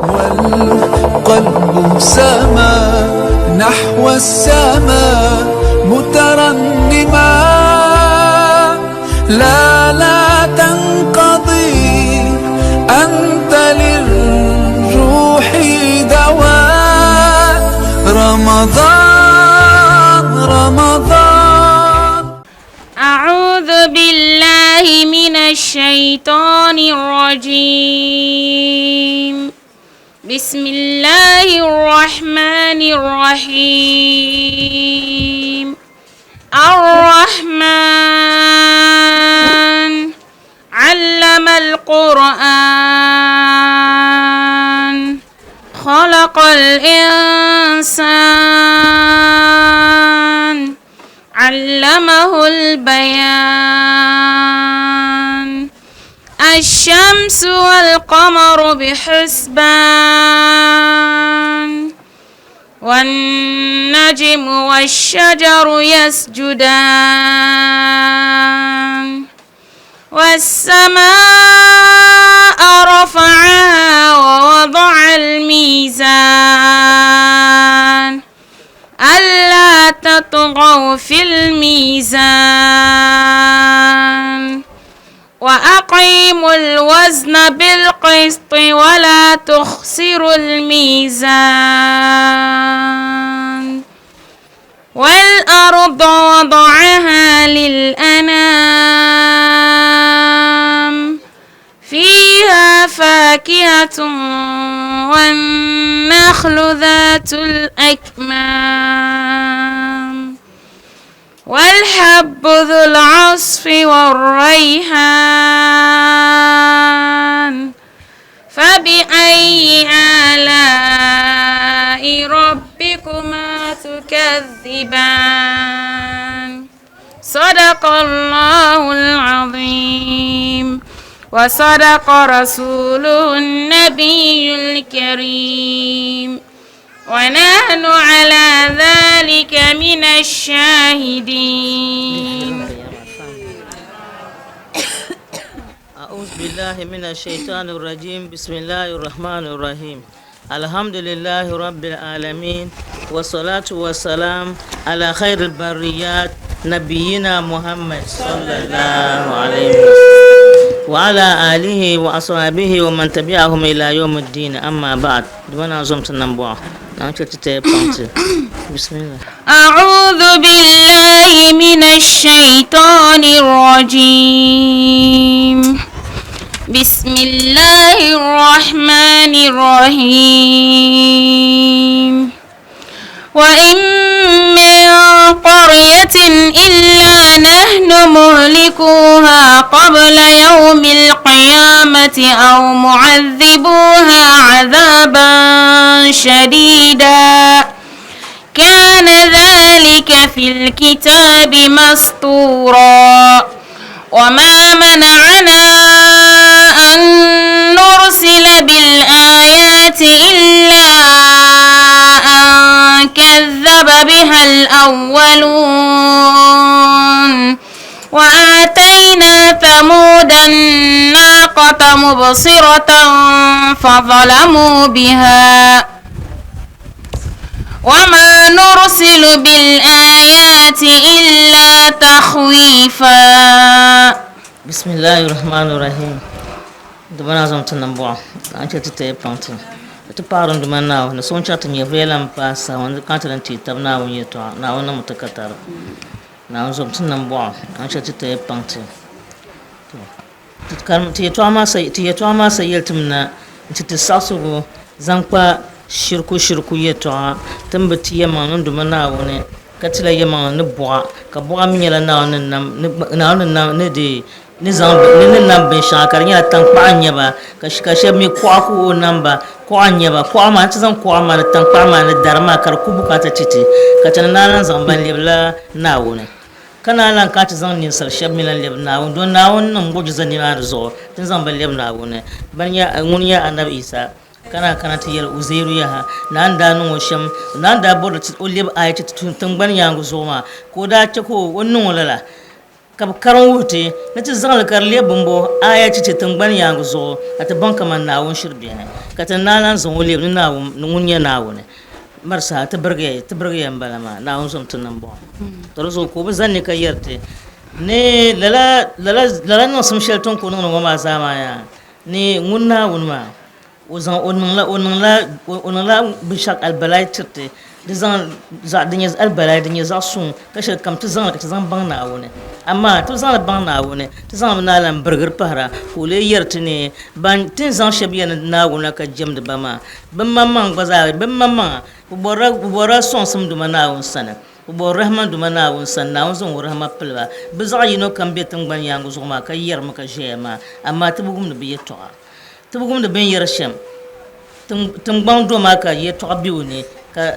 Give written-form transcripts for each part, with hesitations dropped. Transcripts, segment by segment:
والقلب سما نحو السماء مترنما. لا لا تنقضي، أنت للروح دواء. رمضان رمضان. أعوذ بالله من الشيطان الرجيم. بسم الله الرحمن الرحيم. الرحمن علم القرآن، خلق الإنسان، علمه البيان. الشمس والقمر بحسبان، والنجم والشجر يسجدان، والسماء رفعها ووضع الميزان، ألا تطغوا في الميزان، وأقيموا الوزن بالقسط ولا تخسروا الميزان، والأرض وضعها للأنام، فيها فاكهة والنخل ذات الأكمام، والحب ذو العصف والريحان، فبأي آلاء ربكما تكذبان؟ صدق الله العظيم وصدق رسوله النبي الكريم، ونحن على ذلك من الشاهدين. أعوذ بالله من الشيطان الرجيم. بسم الله الرحمن الرحيم. الحمد لله رب العالمين، والصلاة والسلام على خير البريات نبينا محمد صلى الله عليه وسلم وعلى آله وأصحابه ومن تبعهم إلى يوم الدين. أما بعد، دوانا زمت نمبوا بسم الله. أعوذ بالله من الشيطان الرجيم. بسم الله الرحمن الرحيم. وإن من قرية إلا نحن مهلكوها قبل يوم القيامة أو معذبوها عذابا شديدا، كان ذلك في الكتاب مسطورا. وما منعنا أن نرسل بالآيات إلا أن كذب بها الأولون، وآتينا ثمود الناقة مبصرة فظلموا بها، وما نرسل بالآيات إلا تخويفا. بسم الله الرحمن الرحيم. Duma zaŋ ti nambɔɣu n chɛ ti ti paŋ ti ti paɣiri n Duuma Naawuni so ŋun chaŋ ti nyɛvuya la m-paai saha ŋɔ ni kana ti lan teei tab Naawuni yɛtɔɣa. Naawuni niŋmi ti katari. Naawuni zom ti nambɔɣu n chɛ ti ti paŋ ti. Ti yɛtɔɣa maa sa yɛli ti mi na nti ti saɣisigu zaŋ kpa shiriku shiriku yɛtɔɣa ti ni bi ti yɛlimaŋli ni Duuma Naawuni ka tila yɛlimaŋli ni buɣa, ka buɣa mi nyɛla Naawuni ni nam ni nam ni di ni zaŋ ni ni nam binshɛŋa ka di nyɛla taŋkpaɣu n-nyɛ ba, ka shɛba mi kuɣa ka o nam ba, kuɣa n-nyɛ ba. Kuɣa maa, nti zaŋ kuɣa maa ni taŋkpaɣu maa ni dari maa ka di ku bukaata ti ti, ka ti ni naan lan zaŋ ba n-lɛbila Naawuni. Ka naan lan kana ti zaŋ ninsal shɛba mi lan lɛbi Naawuni, don Naawuni niŋ muɣijiza nimaani zuɣu ti ni zaŋ ba lɛbi Naawuni. Bana nyɛ ŋun nyɛ Anabi Isa, ka naan kana ti yɛli Uzairu yaha, Naa ni daa niŋ o shɛm, naa ni daa bɔri ti o lɛbi aya ti tiŋgbani yaaŋa zuɣu maa, ka o daa chɛ ka o niŋ o lala. Ka bɛ karim wuhi ti ni ti zaŋ li ka di leei bimbo aaya ti ti tiŋgbani yaaŋa zuɣu ka ti baŋ kaman Naawuni shiri beni, ka ti naan lan zaŋ o lebi ni Naawuni ni ŋun nyɛ Naawuni. Mari saha ti birigiya, ti birigiya m-bala maa, Naawuni zom ti nambɔɣu. To di zuɣu ka o bi zani ni ka yɛri ti ni lala, lala, lala niŋsim shɛli ti ni ku niŋdi ŋɔ maa zaa maa yaa ni ŋun Naawuni maa O zaŋ o niŋla o niŋla o niŋla binshɛɣu alibalayi tiri ti di zaŋ zaɣ din nyɛ alibalayi din nyɛ zaɣ suŋ ka shɛli kam ti zaŋli ka ti zaŋ baŋ Naawuni amaa ti bi zaŋli baŋ Naawuni ti zaŋmi ni a lan birigiri pahira ka o lee yɛri ti ni ban ti ni zaŋ shɛba yɛli ni Naawuni la ka jɛmdi ba maa bɛ maŋmaŋ gba zaa bɛ maŋmaŋa bɛ bɔrila bɛ bɔrila sɔŋsim duma Naawuni sani bɛ bɔri rahima duma Naawuni sani Naawuni zaŋ o rahima pili ba bɛ zaɣ yino kam be tiŋgbani yaaŋa zuɣu maa ka yɛrimi ka ʒiɛya maa amaa ti bi wumdi bɛ yɛtɔɣa. Tibigim ni bɛ ni yɛri shɛm, tiŋgbaŋ do maa ka yɛtɔɣa be o ni, ka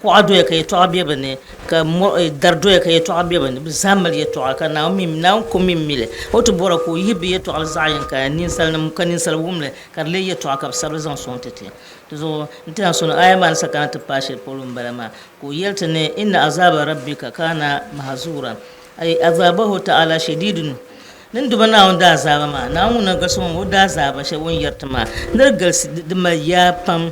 kuɣa doya ka yɛtɔɣa be bɛ ni, ka dari doya ka yɛtɔɣa be bɛ ni. Bɛ zaa mali yɛtɔɣa ka Naawuni ko mi mi li. O ti bɔra ka o yihi bɛ yɛtɔɣili zaɣ yini ka ninsal wum li ka di leei yɛtɔɣa ka bɛ sabili zaŋ sɔŋ ti ti. Di zuɣu n ti lan so ni aaya maa ni sa kana ti paai shɛli polo m-bala maa, ka o yɛli ti ni, Inna azaaba rabbika kaana mahzuura, ay azabahu ta'ala shadidun. Ni ni duba Naawuni daazaaba maa, Naawuni ŋun na galisi ŋɔ, o daazaaba shɛli o ni yɛri ti maa, ni di galisi di mali yaa pam.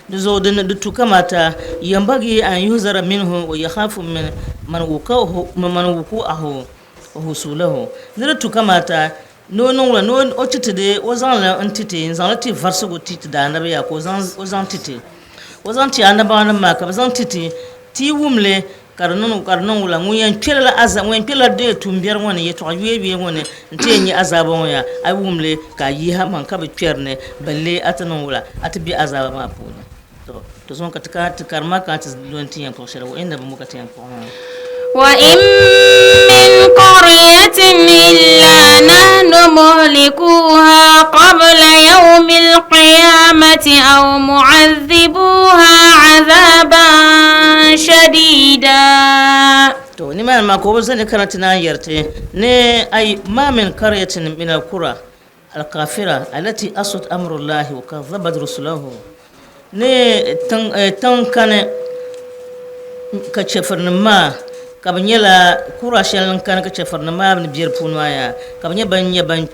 Di zuɣu di ni di tu kamata, Yambagi an yuhzara minhu wa yakhafu min man wuku'ahu wa husulahu. Ni di tu kamata ni o niŋ wula, ni o ti ti di, o zaŋ li n-ti ti, n-zaŋ li ti varisigu ti ti daanabi yaa ka o zaŋ ti ti. O zaŋ ti annabawanima maa ka bɛ zaŋ ti ti, ti yi wum li Ka di niŋ ka di niŋ wula? Ŋun yɛn kpɛri la aza ŋun yɛn kpɛri la dee tuumbiɛri ŋɔ ni yɛtɔɣa yueyue ŋɔ ni nti yɛn nyɛ azaaba ŋɔ yaa, a yi wum li ka a yihi a maŋ ka bi kpɛri ni, balle a ti niŋ wula? A ti be azaaba maa puuni. To, di zuɣu ka ti kana ti karima kana ti lo nti yɛn kpuɣi shɛli, wa inda bimbo ka ti yɛn kpuɣi maa. Wa in min qaryatin illa nahnu muhlikuha qabla yawmil qiyamati aw mu'adhibuha 'adhaban shadida. To nimaani maa ka o bi zani kana ti naan yɛri ti ni ay ma min qaryatin min al-qura al-kafira allati asat amrullahi wa kadhabat rusulahu ni tiŋ kani ka chɛfirinim maa ka bɛ nyɛla kura shɛli n kani ka chɛfirinim maa ni be di puuni maa yaa ka bɛ nyɛ ban nyɛ ban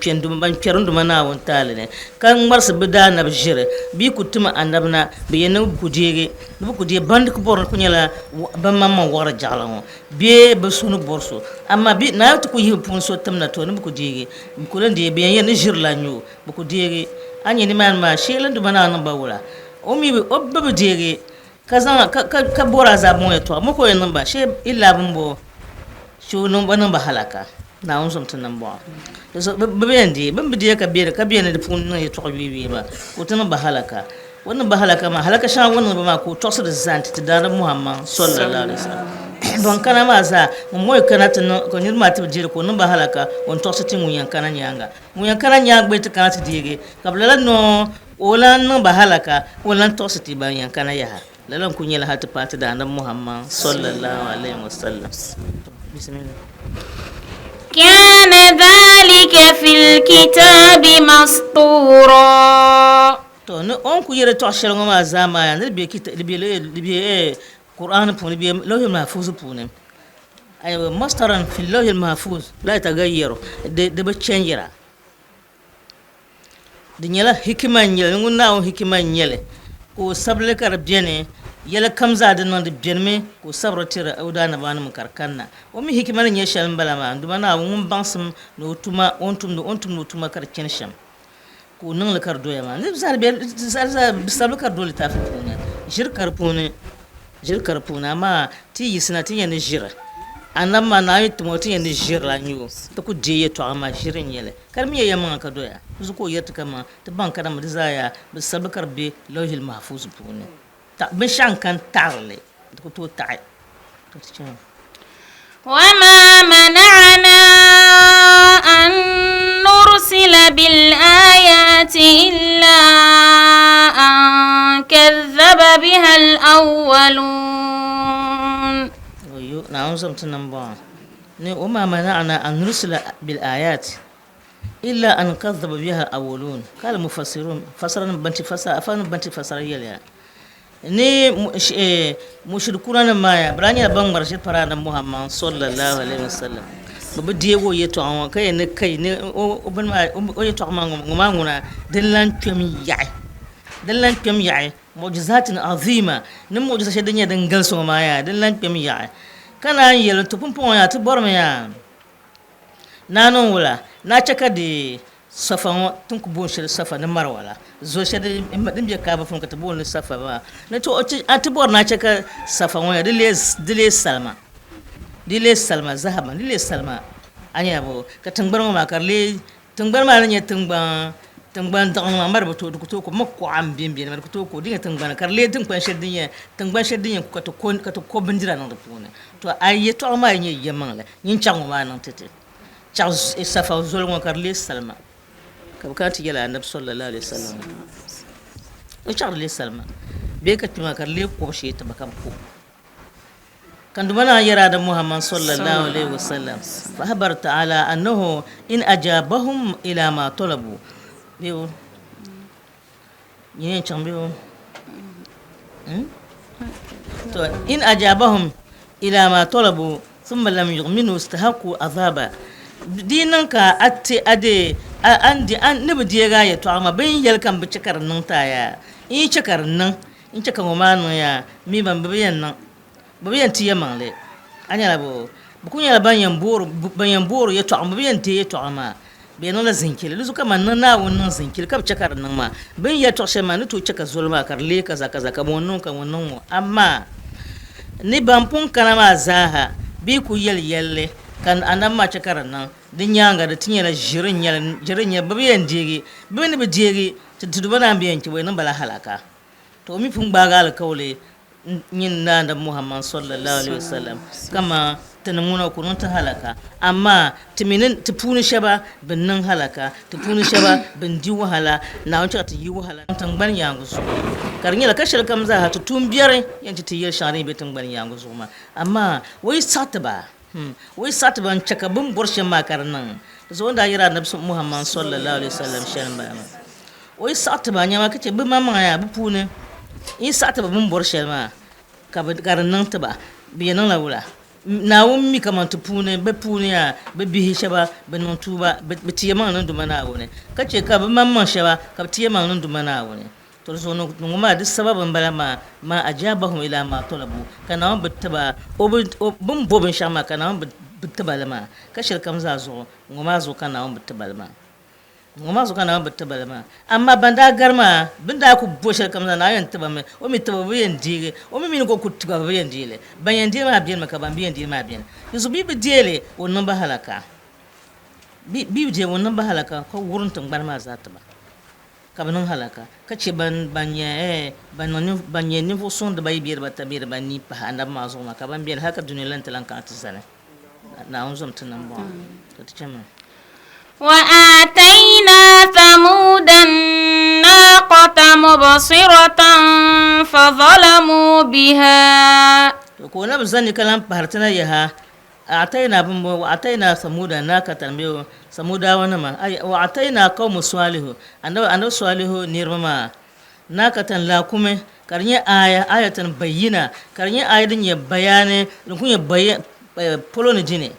kpɛri n Duuma Naawuni taali ni ka ŋmarisi bɛ daanabi ʒiri bɛ yi ku tim anabi na bɛ yɛn ni bɛ ku deegi ni bɛ ku deei ban ku bɔri ni ku nyɛla bɛ maŋmaŋ wɔɣiri jaɣili ŋɔ bee bɛ suhu ni bɔri so amaa bɛ Naawuni ti ku yihi bɛ puuni so tim na to ni bɛ ku deegi bɛ ku lan deei bɛ yɛn yɛli ni ʒiri la n-nyɛ o bɛ ku deegi a ni nya nimaani maa shee la Duuma Naawuni niŋ ba wula o mi o bi bi deegi ka zaŋ ka ka ka bɔri azaaba ŋɔ yɛtɔɣa mo ka o yɛn niŋ ba shee illa bimbo shee o niŋ ba niŋ ba halaka Naawuni zom ti nambɔɣu di zuɣu bɛ bi yɛn deei bɛ ni bi deei ka be ka be ni di puuni niŋ yɛtɔɣa yueiyuei maa ka o ti niŋ ba halaka o ni niŋ ba halaka maa halaka shɛŋa o ni niŋ ba maa ka o tɔɣisi di zaa n-ti ti Daanab Muhammad sallallahu alaihi wasallam ban kana maa zaa ŋun mo yi kana ti niŋ ka niriba maa ti bi deeri ka o niŋ ba halaka o ni tɔɣisi ti ŋun yɛn kana nyaaŋa Ŋun yɛn kana nyaaŋa gba yi ti kana ti deegi, ka bɛ lala noo o lan niŋ ba halaka, ka o lan tɔɣisi ti ban yɛn kana yaha. Lala n-kul nyɛli hal ti paai ti Daanab Muhammad sallallahu alayhi wa sallam. Bismillah. Kana dhalika fil kitabi mastura. To, ni o ni kul yɛli tɔɣ shɛli ŋɔ maa zaa maa yaa ni di be kita, di be, di be Qur'an puuni, di be Lawhil Mahfuz puuni. Ayiwa mastaran fi lawhil mahfuz la yatagayyaru di di bi chɛnjira di nyɛla hikima n nyɛli ŋun Naawuni hikima n nyɛli ka o sabili ka di beni yɛli kam zaa di niŋdi benimi ka o sabiri tiri o daanabanim ka di kanna o mi hikima ni nyɛ shɛli n bala maa n Duuma Naawuni ŋun baŋsim ni o tuma o ni tumdi o ni tumdi o tuma ka di chani shɛm ka o niŋli ka di doya maa di zaa bi sabili ka di do litaafi puuni ʒiri ka di puuni ʒiri ka di puuni amaa ti yi yiɣisina ti nya ni ʒiri anabi maa Naawuni yi tim o ti nya ni ʒiri la n-nyɛ o ti ku deei yɛtɔɣa maa ʒiri n-nyɛ li ka di mi nyɛ yɛlimaŋli ka doya di zuɣu ka o yɛri ti kaman ti baŋ kadama di zaa yaa bi sabili ka di be Lawhil Mahfuz puuni binshɛɣu n-kani taɣiri li di ku tooi taɣi to ti chana. وما منعنا أن نرسل بالآيات إلا أن كذب بها الأولون Oyo, Naawuni zom ti nambɔɣu ni وما منعنا أن نرسل بالآيات إلا أن كذب بها الأولون قال المفسرون fasaranim ban ti fasara afanim ban ti fasara yɛliya Ni mushrikuuna nim maa yaa, bɛ daa nyɛla ban ŋmari ʒiri pari Anabi Muhammad sallallahu alaihi wasallam. Bɛ bi deegi o yɛtɔɣa ŋɔ ka yɛn ni kai ni o bini maa o yɛtɔɣa maa ŋɔ maa ŋuna din lan kpɛm yaɣi din lan kpɛm yaɣi mu'jizatin azima ni mu'jiza shɛli din nyɛ din galisi ŋɔ maa yaa din lan kpɛm yaɣi ka naan yɛli to pumpɔŋɔ yaa ti bɔrimi yaa Naa niŋ wula ni a chɛ ka di Safa ŋɔ ti ni ku booni shɛli Safa ni Marwa la, zo shɛli din be Kaaba puuni ka ti booni li Safa maa ni ti a ti bɔri ni a chɛ ka Safa ŋɔ di leei salima, di leei salima zahama, di leei salima a nya bɔ ka tiŋgbani ŋɔ maa ka di leei Tiŋgbani maa ni nyɛ tiŋgbani tiŋgbani diɣi maa mari bi tooi di ku tooi ko mi kuɣa n bɛ bɛ ni di ku tooi ko di nyɛ tiŋgbani ka di lee tiŋkpan shɛli din nyɛ tiŋgbani shɛli din yɛn ka ti ko ka ti ko bindira niŋ di puuni to a yɛltɔɣa maa yi nyɛ yɛlimaŋli nyin chaɣ ŋɔ maa niŋ ti ti chaɣ safa zoli ŋɔ ka di lee salima ka bi kana ti yɛli anabi sallallahu alaihi wasallam o chaɣ di lee salima bee ka kpɛ maa ka di lee kobu shee tiba ka bi ko Kan duba naan yɛra da Muhammad sallallahu alaihi wasallam fa akhbar ta'ala annahu in ajabahum ila ma talabu biu yin chaŋ biu to in ajabahum ila ma talabu thumma lam yu'minu istahaqqu azaba di niŋ ka a ti a de an di an ni bi deegi a yɛltɔɣa maa bin yɛli kam bi chɛ ka di niŋ ti a yaa n yi chɛ ka di niŋ N chɛ ka ŋɔ maa niŋ ya mi ban bi bi yɛn niŋ, bɛ bi yɛn ti yɛlimaŋli. A nyɛla bɔ? Bɛ kul nyɛla ban yɛn boori, ban yɛn boori yɛtɔɣa, bɛ bi yɛn deei yɛtɔɣa maa. Bɛ yɛn niŋla ziŋkili. Di zuɣu kaman niŋ Naawuni niŋ ziŋkili ka bi chɛ ka di niŋ maa. Bɛ ni yɛli tɔɣ shɛli maa ni tooi chɛ ka zoli maa ka di leei kaza kaza, ka ŋɔ niŋ ka ŋɔ niŋ ŋɔ. Amaa ni ban pun kana maa zaaha bɛ yi kul yɛli yɛlli ka anabi maa chɛ ka di niŋ, di nyaaŋa di ti nyɛla ʒiri n-nyɛ li, ʒiri n-nyɛ li, bɛ bi yɛn deegi. Bɛ mi ni bi deegi, ti Duuma naan bi yɛn chɛ bɔ, yɛn niŋ ba la halaka. To o mi pun gbaagi alikauli nyin ni Anabi Muhammad sallallahu alaihi wasallam kaman ti ni ŋuna o ku niŋ ti halaka, amaa ti mi ni ti puuni shɛba bɛn niŋ halaka, ti puuni shɛba bɛn di wahala, Naawuni chɛ ka ti yi wahala tiŋgbani yaaŋa zuɣu, ka di nyɛla ka shɛlikam zaa ha ti tuumbiɛri yɛn ti ti yɛl shɛŋa din be tiŋgbani yaaŋa zuɣu maa, amaa o yi saɣi ti ba, o yi saɣi ti ba n-chɛ ka bɛ ni bɔri shɛm maa ka di niŋ, di zuɣu o ni daa yɛri Anabi Muhammad sallallahu alaihi wasallam shɛli m-bala maa. O yi saɣi ti ba nyama ka chɛ bɛ maŋmaŋa yaa bɛ puuni n yi saɣi ti ba bɛ ni bɔri shɛli maa ka bɛ ka di niŋ ti ba, bɛ yɛn niŋla wula? Naawuni mi kaman ti puuni bɛ puuni yaa bɛ bihi shɛba bɛ niŋ tuuba bɛ ti yɛmaŋ niŋ Duuma Naawuni ka chɛ ka bɛ maŋmaŋ shɛba ka bɛ ti yɛmaŋ niŋ Duuma Naawuni. To di zuɣu ni ŋɔ maa di sababu m-bala maa, ma ajabahum ilaa ma talabu, ka Naawuni bi ti ba o bi bɛ ni bo binshɛɣu maa ka Naawuni bi ti ba li maa, ka shɛli kam zaa zuɣu ŋɔ maa zuɣu ka Naawuni bi ti ba li maa. Ŋɔ maa zuɣu ka Naawuni bi ti ba li maa. Amaa ban daa gari maa, bɛ ni daa kul bo shɛlikam zaa, Naawuni yɛn ti ba mi, o mi ti ba, bɛ bi yɛn deegi, o mi mi ni ka o ku ti ba, bɛ bi yɛn deei li. Ban yɛn deei maa benimi ka ban bi yɛn deei maa beni. Dinzuɣu bɛ yi bi deei li, o niŋ ba halaka. Bɛ yi bi deei, o niŋ ba halaka ka wurim tiŋgbani maa zaa ti ba, ka bɛ niŋ halaka, ka chɛ ban ban nyɛ ban niŋ ban nyɛ ninvuɣ suŋ dibayi bee dibata bee dibanii pahi anabi maa zuɣu maa, ka ban beni hal ka dunia lan ti lan kana ti zani. Naawuni zom ti nambɔɣu ka ti chɛ mi. وآتينا ثمود الناقة مبصرة فظلموا بها To ka o na bi zani ka lan pahiri ti na yaha, A'tayna bɛmbɔŋɔ, wa'atayna Samuda naakatan bee Samudawanima, ay wa'atayna qawmu Salihu, Annabi Annabi Salihu niriba maa, naakatan laakumi, ka di nyɛ aaya, ayatan bayyina, ka di nyɛ aaya din nyɛ bayaani, din kuli nyɛ polo ni dini,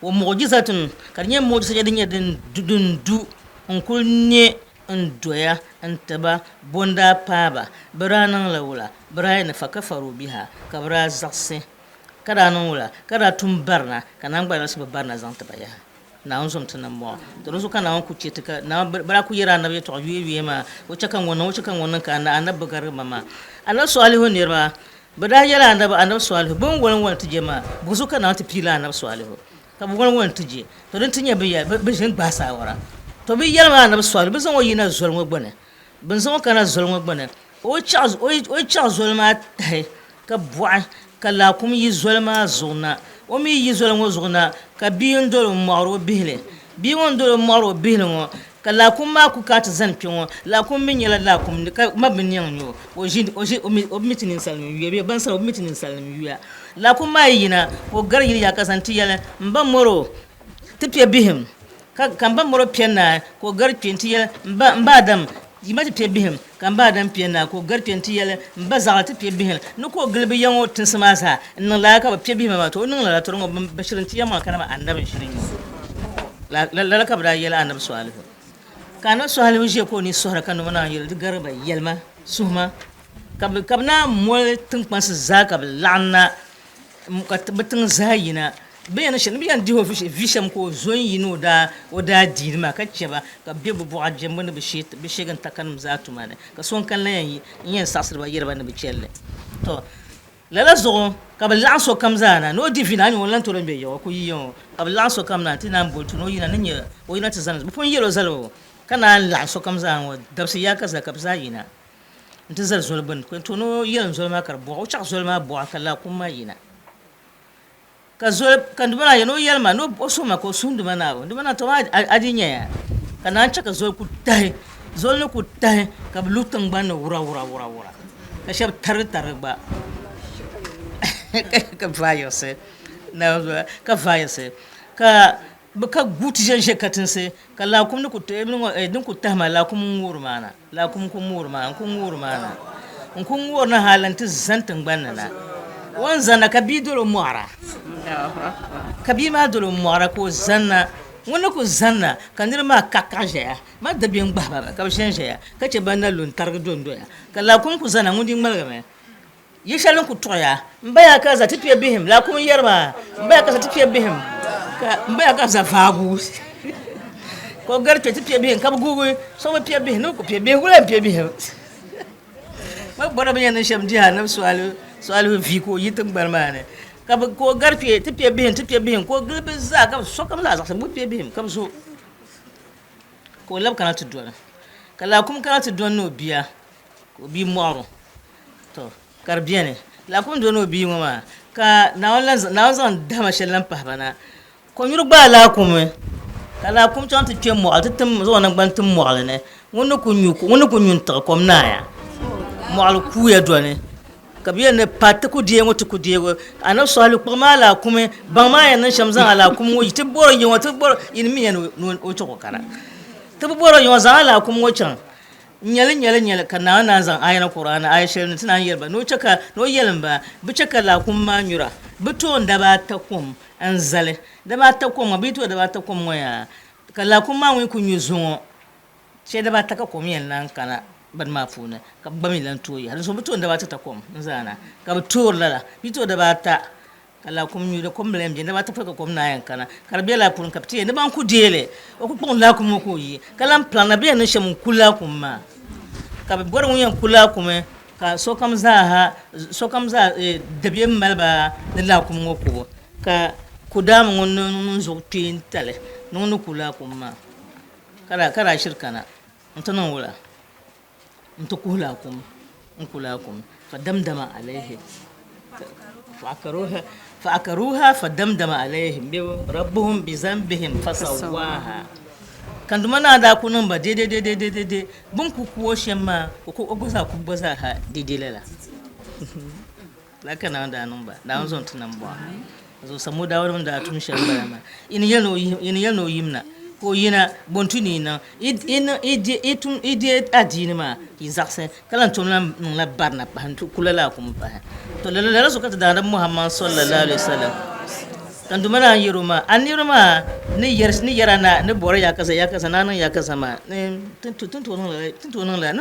wa mu'jizatun, ka di nyɛ mu'jiza shɛli din nyɛ din du n-kuli ne n-doya n-ti ba, bo n-daa paai ba, bɛ daa niŋla wula? Bɛ daa yɛli ni fakafaru biha, ka bɛ daa zaɣisi, ka daa niŋ wula? Ka daa tum barina, ka naan gba daa bi barina zaŋ ti ba yaha. Naawuni zom ti nambɔɣu. To di zuɣu ka Naawuni ku chɛ ti ka Naawuni bɛ daa ku yɛri anabi yɛtɔɣa yuya yuya maa, o chɛ ka ŋɔ niŋ, o chɛ ka ŋɔ niŋ ka anabi bi garigi ba maa. Anabi Salihu niriba, bɛ daa yɛli anabi, anabi Salihu, bɛ ni wali n-wali ti je maa, buzuɣu ka Naawuni ti piila anabi Salihu ka bɛ wali n-wali ti je? To din ti nyɛ bɛ ya, bɛ ʒini gbahi saawara. To bɛ yɛli maa anabi Salihu, bɛ zaŋ o yina zoli ŋɔ gbuni. Bɛ ni zaŋ o kana zoli ŋɔ gbuni, o yi chaɣ zoli maa tahi ka bɔɣi ka laakum yi zoli maa zuɣu na. O mi yi zoli ŋɔ zuɣu na ka bia n-dol o m-mɔɣiri o bihili. Bia ŋɔ n-dol o m-mɔɣiri o bihili ŋɔ ka laakum maa ku kana ti zani kpe ŋɔ. Laakum mi nyɛla laakum ka ma bi niɛŋ n-nyɛ o. O ʒi, o ʒi, o mi, o bi mi ti ninsalinim yuya bee ban sani o bi mi ti ninsalinim yuya. Laakum maa yi yina ka o gari yili yaha ka zani ti yɛli, M ba mɔro ti kpe bihim. Ka, ka m ba mɔro kpe naai ka o gari kpe nti yɛli, M ba, m ba Adam, yima ti kpe bihim. Ka m ba Adam kpe naai ka o gari kpe nti yɛli, M ba zaɣili ti kpe bihim. Ni ka o gili bɛ ya ŋɔ tinsi maa zaa n-niŋ lala ka bɛ kpe bihim maa, to o niŋ lala, to di ŋɔ bɛ shiri n-ti ya maŋa ka nama anabi n-shiri nyɛ o. Lala ka bɛ daa yɛli Anabi Salihu. Ka Anabi Salihu ʒiya ka o ni sɔhira ka nima naan yɛli, Di gari ba, yɛlima, suhima. Ka bɛ ka bɛ naan moli tiŋkpansi zaa ka bɛ laɣim na, ka bɛ tiŋ zaa yina. Bɛ yɛn ni bɛ yɛn dihi o vi shɛm ka o zo n-yi ni o daa o daa diini maa ka chɛ ba ka bɛ be bɛ buɣa jɛmbu ni bɛ sheegintakaninim zaa tuma ni, ka so n-kani la yɛn yi n-yɛn saɣisiri ba yɛri ba ni bɛ chɛli li. Tɔ! Lala zuɣu ka bɛ laɣim sokam zaa na ni o di vi na, a ni o lan tooi lan be ya o ku yi ya ŋɔ, ka bɛ laɣim sokam na nti naan boli ti ni o yina ni nya o yina ti zani. Bɛ pun yɛl o zali o, ka naan laɣim sokam zaa ŋɔ dabisi yaaka zaa ka bɛ zaa yina nti zali zoli gbini. Ka n-tooi ni o yɛlim zoli maa ka di bɔɣi, o chaɣ zoli maa bɔɣi ka laakum maa yina. Ka zoli, ka Duuma Naa yɛli ni o yɛli ma ni o suhi ma ka o suhi Duuma Naawuni. Duuma Naa, tɔ maa a di nya ya? Ka naan chɛ ka zoli ku tahi, zoli ni ku tahi ka bɛ lu tiŋgbani ni wura wura wura wura, ka shɛba tarigi tarigi gba ka vaai yiɣisi, ka vaai yiɣisi, ka bɛ ka guui ti ʒe n-ʒe katinsi, ka laakum ni ku din ku tahi maa, laakum n-ŋuuri maa na, laakum n-ku ŋuuri maa, n-ku ŋuuri maa na, n-ku ŋuuri na hal nti zani tiŋgbani ni na. O ni zani na ka bia dol o mɔɣira, ka bia maa dol o mɔɣira ka o zani na. Ŋun ni ku zani na ka niriba maa kaɣikaɣi ʒɛya, maa dabiɛm gbahi ba mi ka bɛ ʒɛnʒɛya ka chɛ ban na lu n-tarigi dondoya. Ka laakum ku zani na, ŋun dii ŋmaligimi. Yi shɛli n ku tuɣiya, m baya ka za ti kpe bihim, laakum n yɛri maa, m baya ka za ti kpe bihim, ka m baya ka za vaabu. Ka o gari kpe ti kpe bihim, ka bi guugi, so bi kpe bihim, ni bi ku kpe bihim, wula n kpe bihim. Bɛ bɔri bɛ yɛn niŋ shɛm dihi Anabi Salihu vi ka o yi tiŋgbani maa ni, ka bɛ ka o gari kpe ti kpe bihim, ti kpe bihim, ka o gili bɛ zaa, ka bɛ sokam zaa zaɣisi bɛ kpe bihim, ka bɛ zo. Ka o labi kana ti dɔni, ka laakum kana ti dɔni ni o bia, ka o bia mɔɣiri o. To, ka di beni. Laakum dɔni o bia ŋɔ maa, ka Naawuni lan Naawuni zaŋ dahima shɛli lan pahi ba na. Kɔnyuri gbaai laakumi, ka laakum chaŋ ti kpe mɔɣili ti tim zaŋ o naŋgbani tim mɔɣili ni. Ŋun ni ku nyu, ŋun ni ku nyu n-tiɣi kom naaya. Mɔɣili kuuya dɔni, ka bɛ yɛli ni pa ti ku deei ŋɔ ti ku deei ŋɔ. Anabi Sɔlihu kpuɣi maa laakumi, baŋ maa yɛn niŋ shɛm zaŋ a laakumi ŋɔ yi ti bɔri yi ŋɔ ti bɔri yi ni mi ya ni o chɛ ka o kana. Ti bi bɔri yi ŋɔ zaŋ a laakumi ŋɔ chaŋ. Nyɛli, nyɛli, nyɛli, ka Naawuni naan zaŋ aaya na Kur'aani aaya shɛli ni ti naan yɛli ba ni o chɛ ka, ni o yɛlim ba, bɛ chɛ ka laakum maa nyura, bɛ tooi daba ata kom n-zali, daba ata kom ŋɔ, bɛ yi tooi daba ata kom ŋɔ yaa, ka laakum maa ŋun yi ku nyu zuŋɔ, shɛli daba ata ka kom yɛn naan kana bini maa puuni, ka bɛ gba mi lan tooi yaha. Dinzuɣu bɛ tooi daba ata ta kom n-zaa na, ka bɛ toori lala, bɛ yi tooi daba ata Ka laakum nyuli kom bila yɛn beni, dama ti pali ka kom naai yɛn kana, ka di bela a puuni ka bɛ ti yɛli ni ban ku deei li, o ku kpuɣim laakum ŋɔ ka o yi, ka lan pilaŋ na bɛ yɛn niŋ shɛm n-ku laakum maa. Ka bɛ bɔri ŋun yɛn ku laakumi, ka sokam zaaha, sokam zaa dabiɛm mali ba ni laakum ŋɔ kubu, ka Kudaama ŋun ni ŋun zuɣu kpee n-tali ni ŋun ni ku laakum maa, ka daa shiri kana nti niŋ wula? N-ti kuhi laakum, n-ku laakum, fadamdama alayhim, fa'akaruuha fadamdama alayhim rabbuhum bizambihim fasawwaaha. Ka Duuma Naa daa ku niŋ ba dɛdɛdɛdɛdɛdɛ, bɛ ni ku ku o shɛm maa, o gba zaa kubu gba zaa ha dɛdɛ lala. Lala ka Naawuni daa niŋ ba, Naawuni zaŋ ti nambɔɣu. Zuɣu Samuudawa nim daa tum shɛli m-bala maa. Yi ni yɛli ni o yim na, ka o yina, bɔ n-tu ni yi niŋ? Yi deei adiini maa, yi zaɣisi, ka lan tom lan niŋla barina pahi n-ti ku lala kum pahi. To lala zuɣu ka ti Daadam Muhammad sallallahu alaihi wasallam ka n Duuma naan yɛr o maa, A niriba maa ni yɛr a na ni bɔri ya kaza, ya kaza, ni a niŋ ya kaza maa, ni ti ni tooi niŋ lala, ti ni tooi niŋ lala,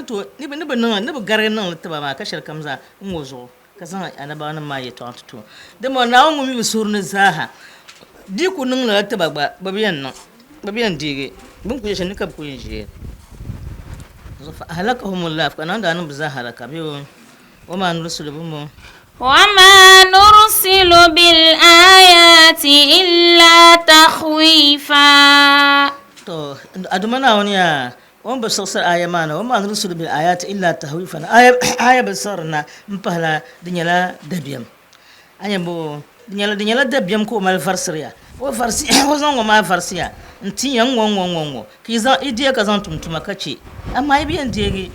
ni bi garigi niŋ li ti ba maa ka shɛlikam zaa n-ŋɔ zuɣu. Ka zaŋ anabaanim maa yɛtɔɣa ti ti o. Dama Naawuni ŋun mi bɛ suhuri ni zaaha, di yi ku niŋ lala ti ba gba, bɛ bi yɛn niŋ, bɛ bi yɛn deegi bɛ ni ku yɛli shɛli ni ka bɛ ku yɛn ʒiɛya. Zuɣu fa ahlakahumullah, ka Naawuni daa niŋ bɛ zaa halaka bɛ o, wa maa nursilu bɛ mo. Wa maa nursilu bil aayaati illa takhwifa. To, a Duuma Naawuni yaa, O ni bi siɣisiri aaya maa na, Wama nursilu bil aayaati illa tahwifan, aaya bi siɣiri na m-pahila di nyɛla dabiɛm. A nya bo, di nyɛla, di nyɛla dabiɛm ka o mali varisiri ya. O varisi, o zaŋ ŋɔ maa varisi ya n-tin ya n-ŋɔ ŋɔ ŋɔ ŋɔ, ka yi zaŋ, yi deei ka zaŋ tum tuma ka chɛ. Amaa yi bi yɛn deegi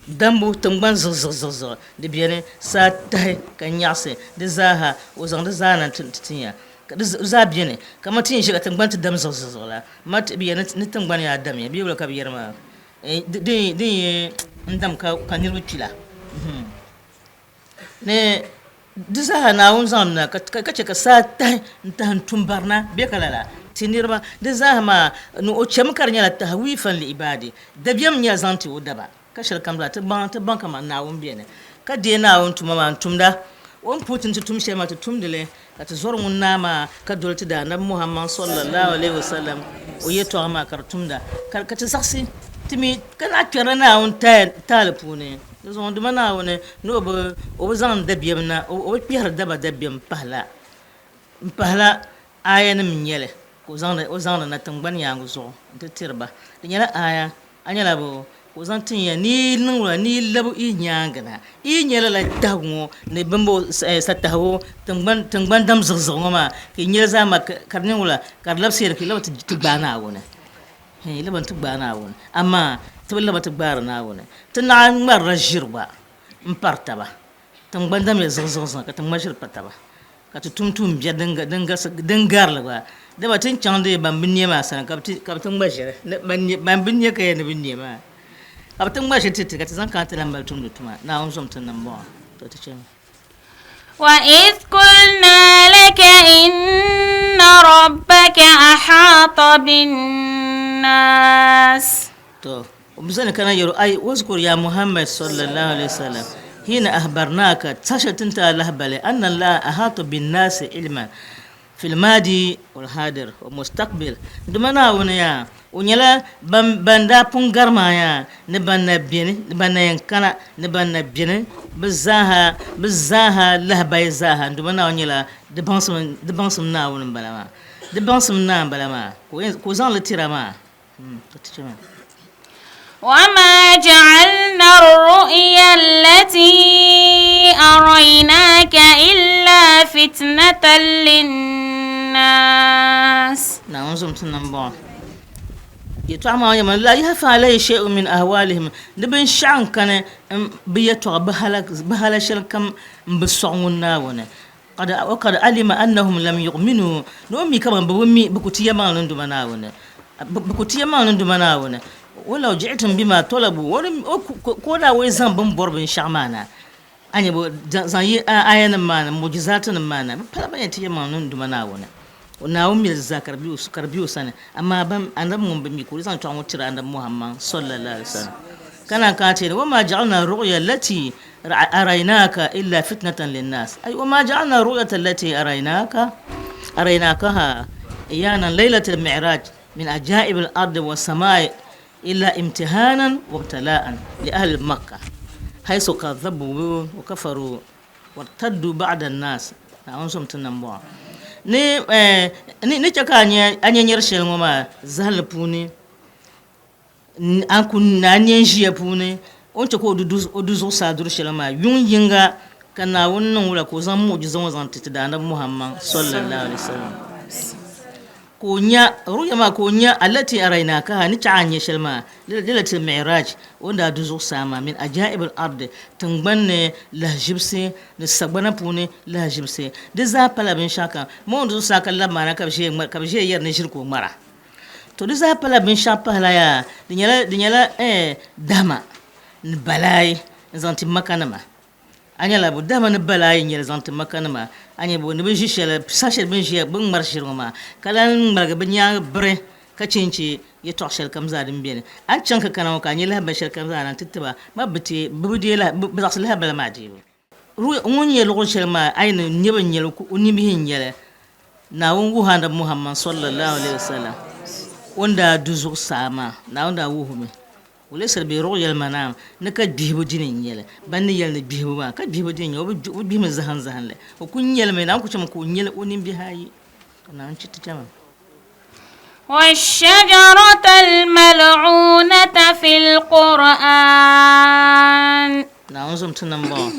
dambu tiŋgbani ziɣiziɣiziɣiziɣi, di beni, saa tahi ka nyaɣisi di zaaha, o zaŋ di zaa na nti tin ya. Ka di zaa beni kaman ti ni ʒe ka tiŋgbani ti dam ziɣiziɣiziɣi la. Ma ti bi yɛri ni tiŋgbani yaa damya bee wula ka bɛ yɛri maa? Din yi n-dam ka niriba kpi la. Ni di zaa Naawuni zaŋ na ka chɛ ka saa tahi n-tahi n-tum barina bee ka lala. ti niriba. Di zaaha maa ni o chɛmi ka di nyɛla tahwifan li ibaadi, dabiɛm n-nyɛli zaŋ ti o daba. Ka shɛli kam zaa ti baŋ, ti baŋ kaman Naawuni beni, ka deei Naawuni tuma maa n-tumda. O ni puhi ti ni ti tum shɛli maa, ti tumdi li, ka ti zɔri ŋun Naa maa, ka doli ti Daanabi Muhammad sallallahu alaihi wasallam o yɛtɔɣa maa ka di tumda, ka ti zaɣisi ti mi ka naɣ kpɛrila Naawuni taali puuni. Di zuɣu dama Naawuni ni o bi o bi zaŋ dabiɛm na, o bi kpɛhiri daba dabiɛm pahila m-pahila aayanim n-nyɛ li ka o zaŋdi na tiŋgbani yaaŋa zuɣu nti tiri ba. Di nyɛla aaya A nyɛla bo ka o zaŋ tin ya ni yi niŋ wula ni yi labi yi nyaaŋa na? Yi nya lala tahigu ŋɔ ni bimbo satahigu tiŋgbani dam ziɣiziɣi ŋɔ maa ka yi nya li zaa maa ka di niŋ wula ka di labisi ya ka yi labi ti gbaai Naawuni. Yi labi nti gbaai Naawuni. Amaa ti bi labi ti gbaari Naawuni. Ti naɣ ŋmarila ʒiri gba m-pari taba. Tiŋgbani damya ziɣiziɣiziɣi ka ti ŋma ʒiri pa taba, ka ti tum tuumbiɛri din gari li gba. Dama ti ni chaŋ deei ban bi nya maa sani ka bɛ ti ŋma ʒiri, ban bi nya ka yɛli ni bɛ nya maa, ka bɛ ti ŋma ʒiri ti ti, ka ti zaŋ kana ti lahi mali tumdi tuma. Naawuni zom ti nambɔɣu. Tɔ ti chami. وَإِذْ قُلْنَا لَكَ إِنَّ رَبَّكَ أَحَاطَ بِالنَّاسِ. Tɔ! O bi zani kana yɛl o, Ay, wazkur ya Muhammad sallallahu alayhi wa sallam, hiina ahbarnaaka, saha shɛli ti ni ti a lahibali, anna Allaha ahaata binnaasi ilman fil maadi wal haadir wa mustaqbil, dama Naawuni yaa, O nyɛla ban ban daa pun gari maa yaa, ni ban na beni, ni ban na yɛn kana, ni ban na beni, bɛ zaaha, bɛ zaaha lahibaya zaaha, dama Naawuni nyɛla di baŋsim, di baŋsim Naawuni m-bala maa, di baŋsim Naa m-bala maa, ka o zaŋ li tira maa. وما جعلنا الرؤيا التي أريناك إلا فتنة للناس. Naawuni zom ti nambɔɣu yɛtɔɣa maa nyɛmi la yahfa alayhi shay'un min ahwalihim ni binshɛɣu n-kani bɛ yɛtɔɣa bɛ hala shɛli kam m-bi sɔɣi ŋun Naawuni Wa qad alima annahum lam yu'minu ni o mi kaman bɛ bi mi bɛ ku ti yɛlimaŋli n Duuma Naawuni bɛ ku ti yɛlimaŋli n Duuma Naawuni walaw ji'tum bima talabu ka o daa o zaŋ bɛ ni bɔri binshɛɣu maa na a nya bɛ zaŋ yi aayanim maa na mu'jizaatinim maa na bɛ pala ban yɛn ti yɛlimaŋli n Duuma Naawuni o Naawuni mi li zaa ka di be o sani amaa ban Anabi ŋun bi mi ka o zaŋ tɔɣu ŋɔ tiri Anabi Muhammad sallallahu alaihi wasallam ka naan kana ti yɛli wa ma ja'alna ru'ya allati araynaka illa fitnatan linnas ay wa ma ja'alna ru'yata allati araynaka araynakaha iyanan laylatal mi'raj min ajaib al-ardi wa samai illa imtihanan wa ibtila'an li ahli makkah haythu kadhabu wa kafaru Wartaddu ba'da an-nas, Naawuni zom ti nambɔɣu. Ni, ni, ni chɛ ka a nya, a nya nyari shɛli ŋɔ maa zahili puuni, a ku, ni a nya n-ʒiya puuni, o ni chɛ ka o du, o du zuɣusaa duri shɛli maa, yuŋ yiŋga ka Naawuni niŋ wula ka o zaŋ mu'ujiza ŋɔ zaŋ ti ti Daanabi Muhammad, sallallahu alaihi wasallam. Ka o nya, ru'ya maa, ka o nya, allati araynakaha, ni chɛ a ni nya shɛli maa, lailatul mi'raj, o ni daa du zuɣusaa maa, min ajaa'ib al-ardi, tiŋgbani ni lahiʒibisi, ni sagbana puuni lahiʒibisi. Di zaa pala binshɛɣu kam. Ma o ni du zuɣusaa ka labi maa na ka bɛ ʒiya ka bɛ ʒiya yɛri ni ʒiri ka o ŋmara. To di zaa pala binshɛɣu pahila yaa, di nyɛla, di nyɛla eh, dahima ni balaayi n-zaŋ ti Makanima. A nyɛla bɛ dahima ni balaayi n-nyɛ li zaŋ ti Makanima. A nya bɛ ni bi ʒi shɛli, saha shɛli bɛ ni ʒiya, bɛ ni ŋmari ʒiri ŋɔ maa, ka lan ŋmaligi bɛ nyaaŋa biri ka cheechi yɛtɔɣ shɛlikam zaa din beni. A ni chaŋ ka kana ŋɔ ka a nya lahibal shɛlikam zaa na nti ti ba, ma bɛ ti, bɛ bi deei lahi, bɛ zaɣisi lahibali maa deebu. Ŋun nyɛ luɣ shɛli maa, a yi ni nya bɛ ni nyɛ li, o nimbihi n-nyɛ li. Naawuni wuhi Anabi Muhammad sallallahu alaihi wasallam o ni daa du zuɣusaa maa, Naawuni daa wuhi o mi. Walaysa bi ru'yal manaam, ni ka gbihibu dini n-nyɛ li, ban ni yɛli ni gbihibu maa, ka gbihibu dini n-nyɛ li, o bi gbihimi zahim zahinli, o kul nya li mi, Naawuni kul chɛmi ka o nya li o nimbihi ayi, ka Naawuni chɛ ti chɛmi. Wash-shajarata al-mal'unata fil-Qur'an. Naawuni zom ti nam bɔŋɔ,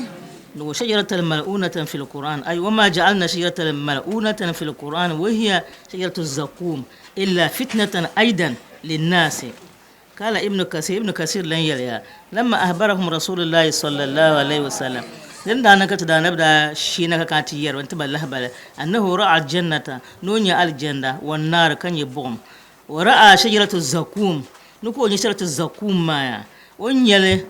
ni wa shajarata al-mal'unata fil-Qur'an, ay wa ma ja'alna shajarata al-mal'unata fil-Qur'an wa hiya shajaratu az-zaqqum illa fitnatan aydan lin-nasi. Kala Ibn Kasir, Ibn Kasir lan yɛliya, Lamma ahbarahum Rasulullahi sallallahu alaihi wasallam, din daa niŋ ka ti Daanabi daa shee na ka kana ti yɛri ba n-ti ba lahibali, annahu ra'a al-jannata, ni o nya Alijanda, wan-naari, ka nya buɣim, wa ra'a shajaratu zakum, ni ka o nya shajaratu zakum maa yaa, o ni nya li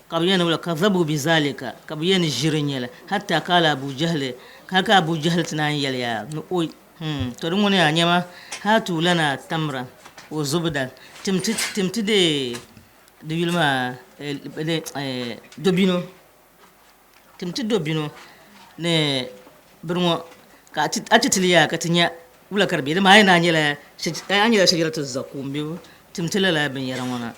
ka bɛ yɛn wula, kadhabu bizalika, ka bɛ yɛn ʒiri n-nya li, hatta kala Abu Jahli, hali ka Abu Jahli ti naan yɛli yaa, ni oi! To di ŋuni yaa nyɛma, Haatu lana tamran wa zubdan, tim ti tim ti di di yuli maa dobino, tim ti dobino ni bini ŋɔ ka a ti ti li yaa ka ti nya wula ka di be, dama a yi naan nyɛla a nyɛla shajaratu zakum bee tim ti lala binyɛra ŋɔ na.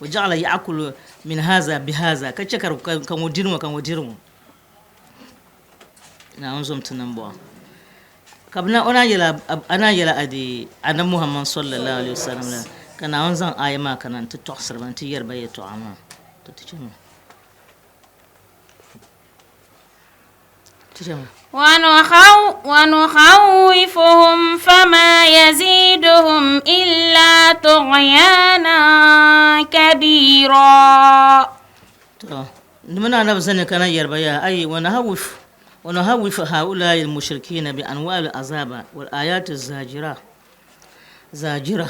Wa ja'ala ya'kulu min haza bi haza ka chɛ ka ŋɔ diri ŋɔ ka ŋɔ diri ŋɔ. Naawuni zom ti niŋ Ka bɛ o naan yɛli a naan yɛli a di Anabi Muhammad sallallahu alaihi wasallam la, ka Naawuni zaŋ aaya maa kana nti tɔɣisiri ba nti yɛri ba yɛltɔɣa maa. To ti chami. Ti chami. ونخوفهم فما يزيدهم إلا طغيانا كبيرا. To, muna na zani kana yarba ya ai wa nahawif wa nahawif haula'i al-mushrikina bi anwa' al-azaba wal ayat az-zajira zajira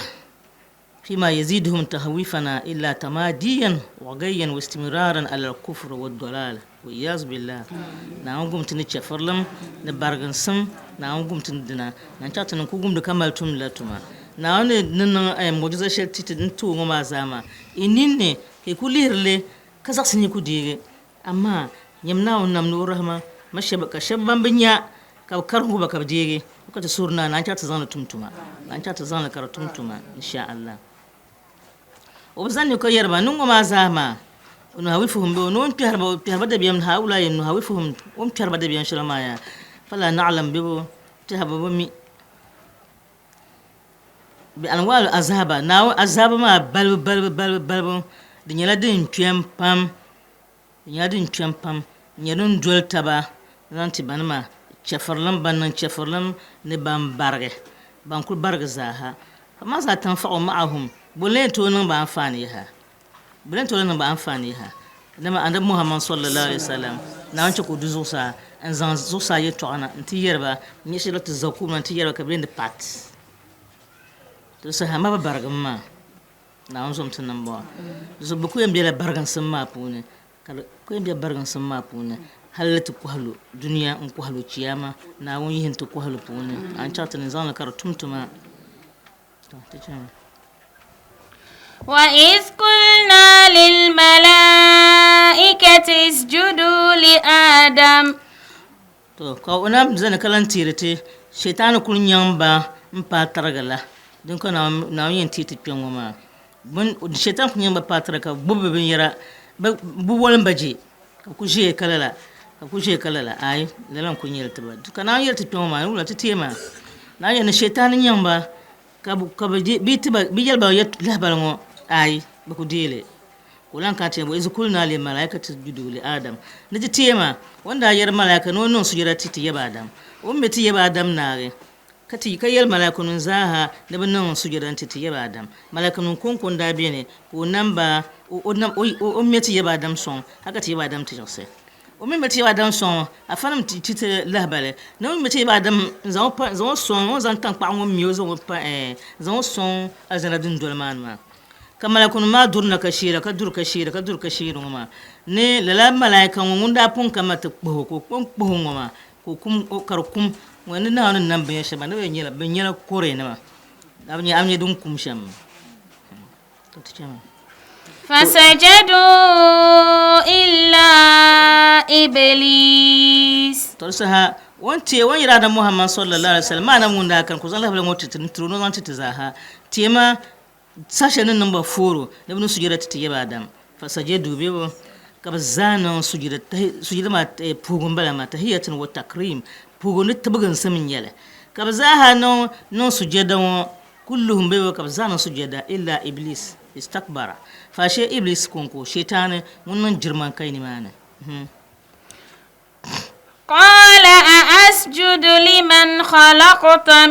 fima yaziduhum tahwifana illa tamadiyan wa gayyan wa istimiraran ala al-kufr wa ad-dalal wa iyaz billah. Naawuni gum ti ni chɛfurilim ni bariginsim, Naawuni gum ti ni dina na n-chaɣ ti ni ku gumdi ka mali tumdila tuma. Naawuni ni niŋ mu'jiza shɛli ti ti n-ti o ŋɔ maa zaa maa, i ninni ka yi ku lihiri li ka zaɣisi ni yi ku deegi. Amaa nyam Naawuni nam ni o rahima ma shɛba, ka shɛba ban bi nya ka bɛ karim ba ka bɛ deegi o ka ti suhiri Naa ni a ni chaɣ ti zaŋ li tum tuma, a ni chaɣ ti zaŋ li ka di tum tuma, insha Allah. O bi zani ni ka yɛri ba ni ŋɔ maa zaa maa, nuhawifuhum bɛ o ni o ni kpɛhiri ba, o kpɛhiri ba dabiɛm haulai nuhawifuhum, o ni kpɛhiri ba dabiɛm shɛli maa yaa, fala na'lam bɛ bi tɛha bɛ bi mi. Bi anwaa azaba, Naawuni azaaba maa balibu balibu balibu balibu di nyɛla din kpɛm pam, di nyɛla din kpɛm pam n-nyɛ din doli taba zaŋ ti banima chɛfurilim, ban niŋ chɛfurilim ni ban barigi, ban kuli barigi zaaha. Famaza tanfa'u ma'ahum, bɔ n-lee tooi niŋ ba anfaani yaha? Bɛ lee tooi niŋ ba anfaani yaha? Dama Anabi Muhammad sallallahu alaihi wasallam, Naawuni chɛ ka o du zuɣusaa n-zaŋ zuɣusaa yɛltɔɣa na nti yɛri ba, n-nyɛ shɛli ti zakum na nti yɛri ba ka bɛ ni pat. Di saha ma bi barigimi maa, Naawuni zom ti niŋ bɔŋɔ. Di zuɣu bɛ ku yɛn bela bariginsim maa puuni, ka di ku yɛn be bariginsim maa puuni hali ti kɔhi lu dunia n-kɔhi lu chiyaama. Naawuni yihi n-ti kɔhi lu puuni. A ni chaŋ ti ni zaŋ li ka di tum tuma. To, ti chami. وإذ قلنا للملائكة اسجدوا لآدم. To, ka o na zani ka lan teeri ti Shetani kul nyaŋ ba m-paai tariga la, din ka Naawuni yɛn teei ti kpe ŋɔ maa. Bɛ Shetani kul nyaŋ ba paai tariga ka bɛ gbibi bɛ binyɛra, bɛ wolim ba je, ka bɛ kul ʒiya ka lala, ka bɛ kul ʒiya ka lala. Aai, lala n-kul nyɛ li ti ba. Ka Naawuni yɛli ti kpe ŋɔ maa, ni wula ti teei maa? Naawuni yɛli ni Shetani nyaŋ ba ka bɛ yɛli ba lahibali ŋɔ, aai, bɛ ku deei li. Ka o lan kana ti yɛli, Wa iz kulna lil malaikati isjudu li Adam, ni ti teei maa, o ni daa yɛri malaika ni o niŋ sujada ti ti yaba Adam, o ni mi ti yaba Adam naagi, ka ti ka yɛli malaikanim zaaha ni bɛ niŋ sujada nti ti yaba Adam. Malaikanim kɔŋko n-daa beni ka o nam ba, o nam o o mi ti yaba Adam sɔŋ hal ka ti yaba Adam ti yiɣisi. O mi mi ti yaba Adam sɔŋ, afanim ti ti lahibali ni o mi ti yaba Adam n-zaŋ o pa n-zaŋ o sɔŋ o ni zaŋ taŋkpaɣu ŋɔ mi o zaŋ o pa ɛɛn n-zaŋ o sɔŋ alizanda dundoli maa ni maa. Ka malaikunima maa durina ka sheera, ka duri ka sheera, ka duri ka sheeri ŋɔ maa ni lala malaika ŋɔ ŋun daa pun ka ma ti kpuhi o, ka o kpɔŋ kpuhi o ŋɔ maa, ka o kum, ka di kum ŋɔ ni Naawuni ni nam binyɛr shɛli maa, ni bɛ nyɛla, bɛ nyɛla kɔrɛnima, a bi nya, a bi nya din kum shɛm maa. To ti chami. Fasajadu illa Iblis. To di saha o ni teei o ni yɛli Anabi Muhammad sallallahu alaihi wasallam maa nam ŋun daa kani ka o zaŋ lahibali ŋɔ ti ti n-tiri o ni o zaŋ ti ti zaaha. Teema Saha shɛli ni niŋ ba fooro ni bɛ niŋ sujada ti ti yaba Adam, fasajadu bɛ bo ka bɛ zaa niŋ sujada, sujada maa puhigu m-bala maa, tahiyyatun wa takrim, puhigu ni tibiginsim n-nyɛ li, ka bɛ zaaha niŋ niŋ sujada ŋɔ, kulluhum bɛ bo ka bɛ zaa niŋ sujada illa Iblis istakbara, faashee Iblis kɔŋko, Shɛtaani, ŋun niŋ jirimankai nimaani. Qala a'asjudu liman khalaqta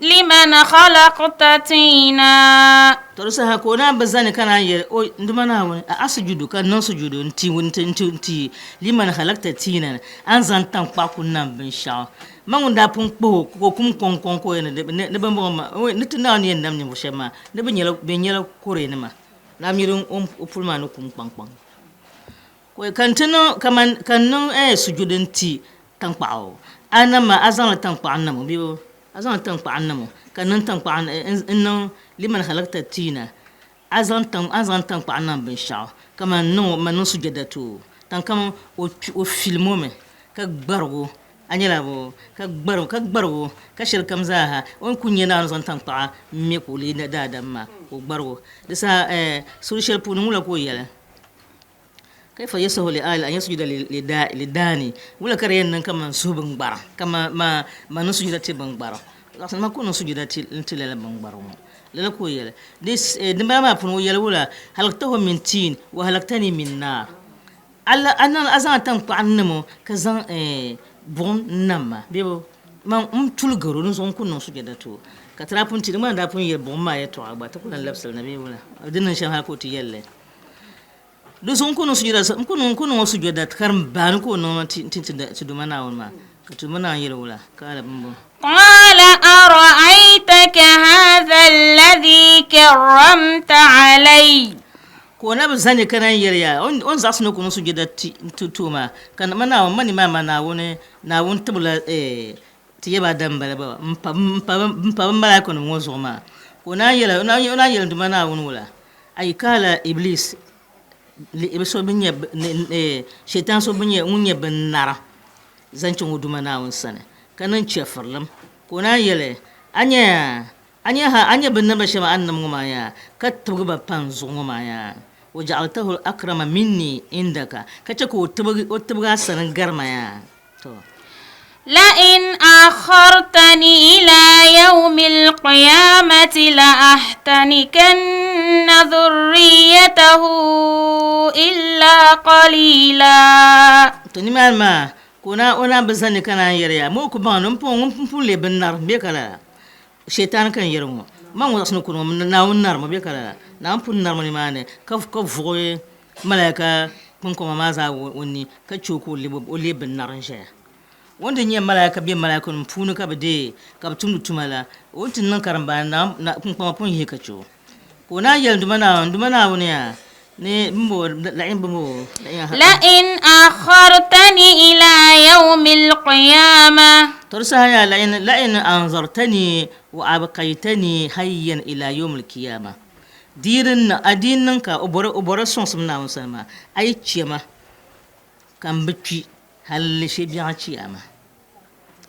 liman khalaqta tina. To di saha ka o naan bi zani ka naan yɛli, O, n Duuma Naawuni, a'asjudu ka n niŋ sujudu n-ti n-ti liman khalaqta tiinan, a ni zaŋ taŋkpaɣu ku nam binshɛɣu. Ma ŋun daa pun kpuhi o ka o kum kɔŋkɔŋ ka o yɛli ni ni bɛmbɔŋɔ maa, ni ti Naawuni ni yɛn nam ninvuɣ shɛba maa, ni bɛ nyɛla bɛ nyɛla kɔrɛnima. Ni a miri o puli maa ni kum kpaŋkpaŋ. Ka n ti niŋ kaman ka n niŋ sujudu n-ti taŋkpaɣu, a nam ma a zaŋla taŋkpaɣu n-nam o bee? A zaŋ taŋkpaɣu niŋ o, ka niŋ taŋkpaɣu n-niŋ liman halakta tiina, a zaŋ a ni zaŋ taŋkpaɣu niŋ binshɛɣu ka man niŋ o, man niŋ sujada ti o. Taŋkam o kpi o filim o mi ka gbarig o, a nyɛla bo? Ka gbarig o, ka gbarig o, ka shɛlikam zaaha o ni kul nya Naawuni zaŋ taŋkpaɣu m-me ka o leei daadam maa, ka o gbarig o. Di saha suuri shɛli puuni ŋula ka o yɛli. Kaifa yasahu li ahli an yasjuda li daani, wula ka di yɛn niŋ ka man suhi bingbara, ka man niŋ sujuda ti bingbara? Zaɣisi man ku niŋ sujuda ti lala bingbara ŋɔ. Lala ka o yɛli. Dimbala maa puuni o yɛli wula, Halaktahu min tiin wa halaktani min naar. A zaŋ taŋkpaɣu n-nam o ka zaŋ buɣim n-nam ma bee bo? Man m tuligir o, dinzuɣu n ku niŋ sujada ti o. Ka ti daa pun ti di ŋmani daa pun yɛli buɣim maa yɛtɔɣa gba, ti ku lan labisili na bee wula? Di niŋ shɛm hal ka o ti yɛli li. Di zuɣu n ku niŋ sujada n ku niŋ n ku niŋ o sujada karimbaani ka o niŋ ma ti ti ti Duuma Naawuni maa. Ka Duuma Naawuni yɛli wula? Kaala bimbo. Qaala ara'aytaka haadha alladhi karramta alay. Ka o na bi zani ka naan yɛli ya o ni zaɣisi ni o ku niŋ sujada ti ti o maa, ka ma Naawuni, ma ni maa ma Naawuni, Naawuni tibila ti yaba Adam m-bala ba m-pa m-pa bɛ malaaikanim ŋɔ zuɣu maa. Ka o naan yɛli o naan yɛli Duuma Naawuni wula? Ayi kaala Iblis bi so bɛn nyɛ Shɛitan so bɛn nyɛ ŋun nyɛ binnara zaŋ chaŋ o Duuma Naawuni sani, ka niŋ chɛfirilim, ka o naan yɛli, A nya yaa, a nya ha, a nya binnamda shɛba a ni nam ŋɔ maa yaa, ka tibigi ba pa n zuɣu ŋɔ maa yaa? Wa ja'altahu akrama minni indaka, ka chɛ ka o tibigi a sani gari ma yaa? To. لئن أخرتني إلى يوم القيامة لأحتنكن ذريته إلا قليلا. To nimaani maa ka o na o na bi zani ka naan yɛli ya, Ma o ku baŋ ni m pun m pun leei binnari bee ka lala? Shɛitan ka n yɛri ŋɔ, Ma ŋun zaɣisi ni kuni ŋɔ, Naawuni narimi bee ka lala? Naawuni pun narimi nimaani ka vuɣi Malaika kpiŋkɔma maa zaa o ni ka chɛ o ka o leei binnari n-ʒɛya. O ni ti nyɛ malaika bɛ malaikanim puuni ka bɛ deei ka bɛ tumdi tuma la, o ni ti niŋ karimbaani na kpiŋkpama pun yihi ka chɛ o. Ka o naan yɛli, N Duuma Naawuni, n Duuma Naawuni yaa, ni bimbo, la'in bimbo, la'in. La'in akhartani ila yawmil qiyamah. To di saha yaa, la'in, la'in anzartani wa abqaytani hayyan ila yawmil qiyamah. Di yi di niŋ, a di yi niŋ ka o bɔri o bɔri sɔŋsim Naawuni sani maa, a yi chɛ ma ka m bi kpi hali shee biɛɣu chiyaama.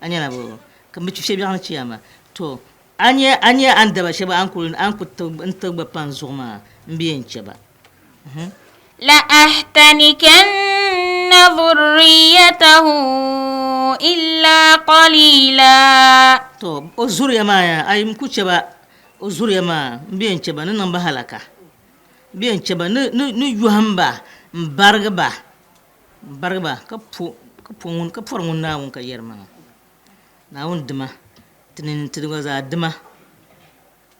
A nyɛla bɔ? Ka m bi kpi shee biɛɣu chiyaama. To, a nya a nya a ni daba shɛba a ni kul a ni ku tib n tibigi ba pa n zuɣu maa, m bi yɛn chɛ ba. La'ahtanikanna dhurriyyatahu illa qalila. To, o zuriya maa yaa, a yi m ku chɛ ba O zuriya maa, m bi yɛn chɛ ba ni niŋ ba halaka. M bi yɛn chɛ ba ni yɔhim ba m-barigi ba, m-barigi ba ka po, ka po ŋun, ka pɔri ŋun Naawuni ka yɛri maa, Naawuni dima, ti nini ti gba zaa dima.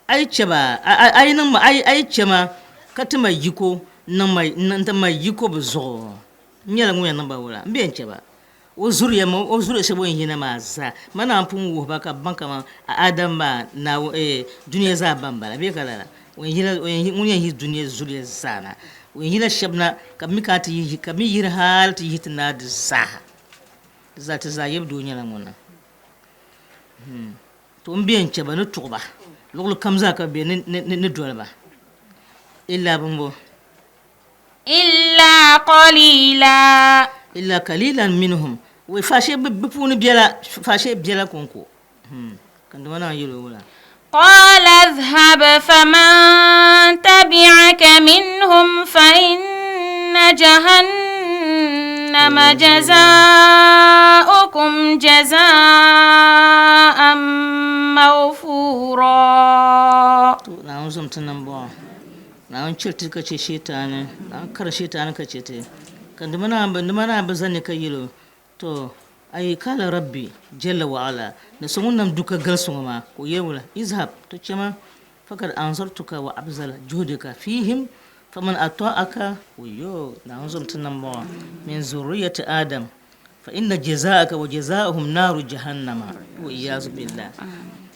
A yi chɛ ba, a yi niŋ ma, a yi chɛ ma ka ti ma yiko niŋ ma, n-ti ma yiko bɛ zuɣu, n nyɛla ŋun yɛn niŋ ba wula? M bi yɛn chɛ ba. O zuriya ma, o zuriya shɛba o ni yina maa zaa, ma naan pun wuhi ba ka bɛ baŋ kaman Adam maa Naawuni, eh, dunia zaa ba m-bala bee ka lala? O yɛn yila, o yɛn, ŋun yɛn yihi dunia zuliya zaa na. O yɛn yila shɛba na ka bɛ mi kana ti yihi, ka bɛ mi yihiri hal ti yihi ti naai di zaa. Di zaa, ti zaa yab doo nyɛla ŋuna. Hmm. To m be n chɛ ba ni tuɣi ba luɣili kam zaa ka bɛ be ni, ni, ni, ni doli ba. Illa bimbo. Illa qalila. Illa qalilan minhum. Wai faashee bɛ puuni biɛla, faashee biɛla kɔŋko. Ka Duuma naan yɛl o wula? Qala idhhab faman tabi'aka minhum fa inna jahannama jaza'ukum jaza'an mawfura. To Naawuni zom ti nambɔɣu. Naawuni chɛri ti ka chɛ Shiitaani, Naawuni kari Shiitaani ka chɛ ti. Ka dima naan bi zani ka yɛl o, Tɔ! Ayi, Kaala Rabbi, Jalla wa Ala, ni so ŋun nam du ka galisi ŋɔ maa, ka o yɛli wula, Izhab, tɔ chama, fakad anzartuka wa abzala juhdika fihim, faman ata'aka, wayyoo, Naawuni zom ti nambɔɣu, min zurriyati Adam, fa inna jazaaka wa jazaahum naaru jahannama wa iyazu billah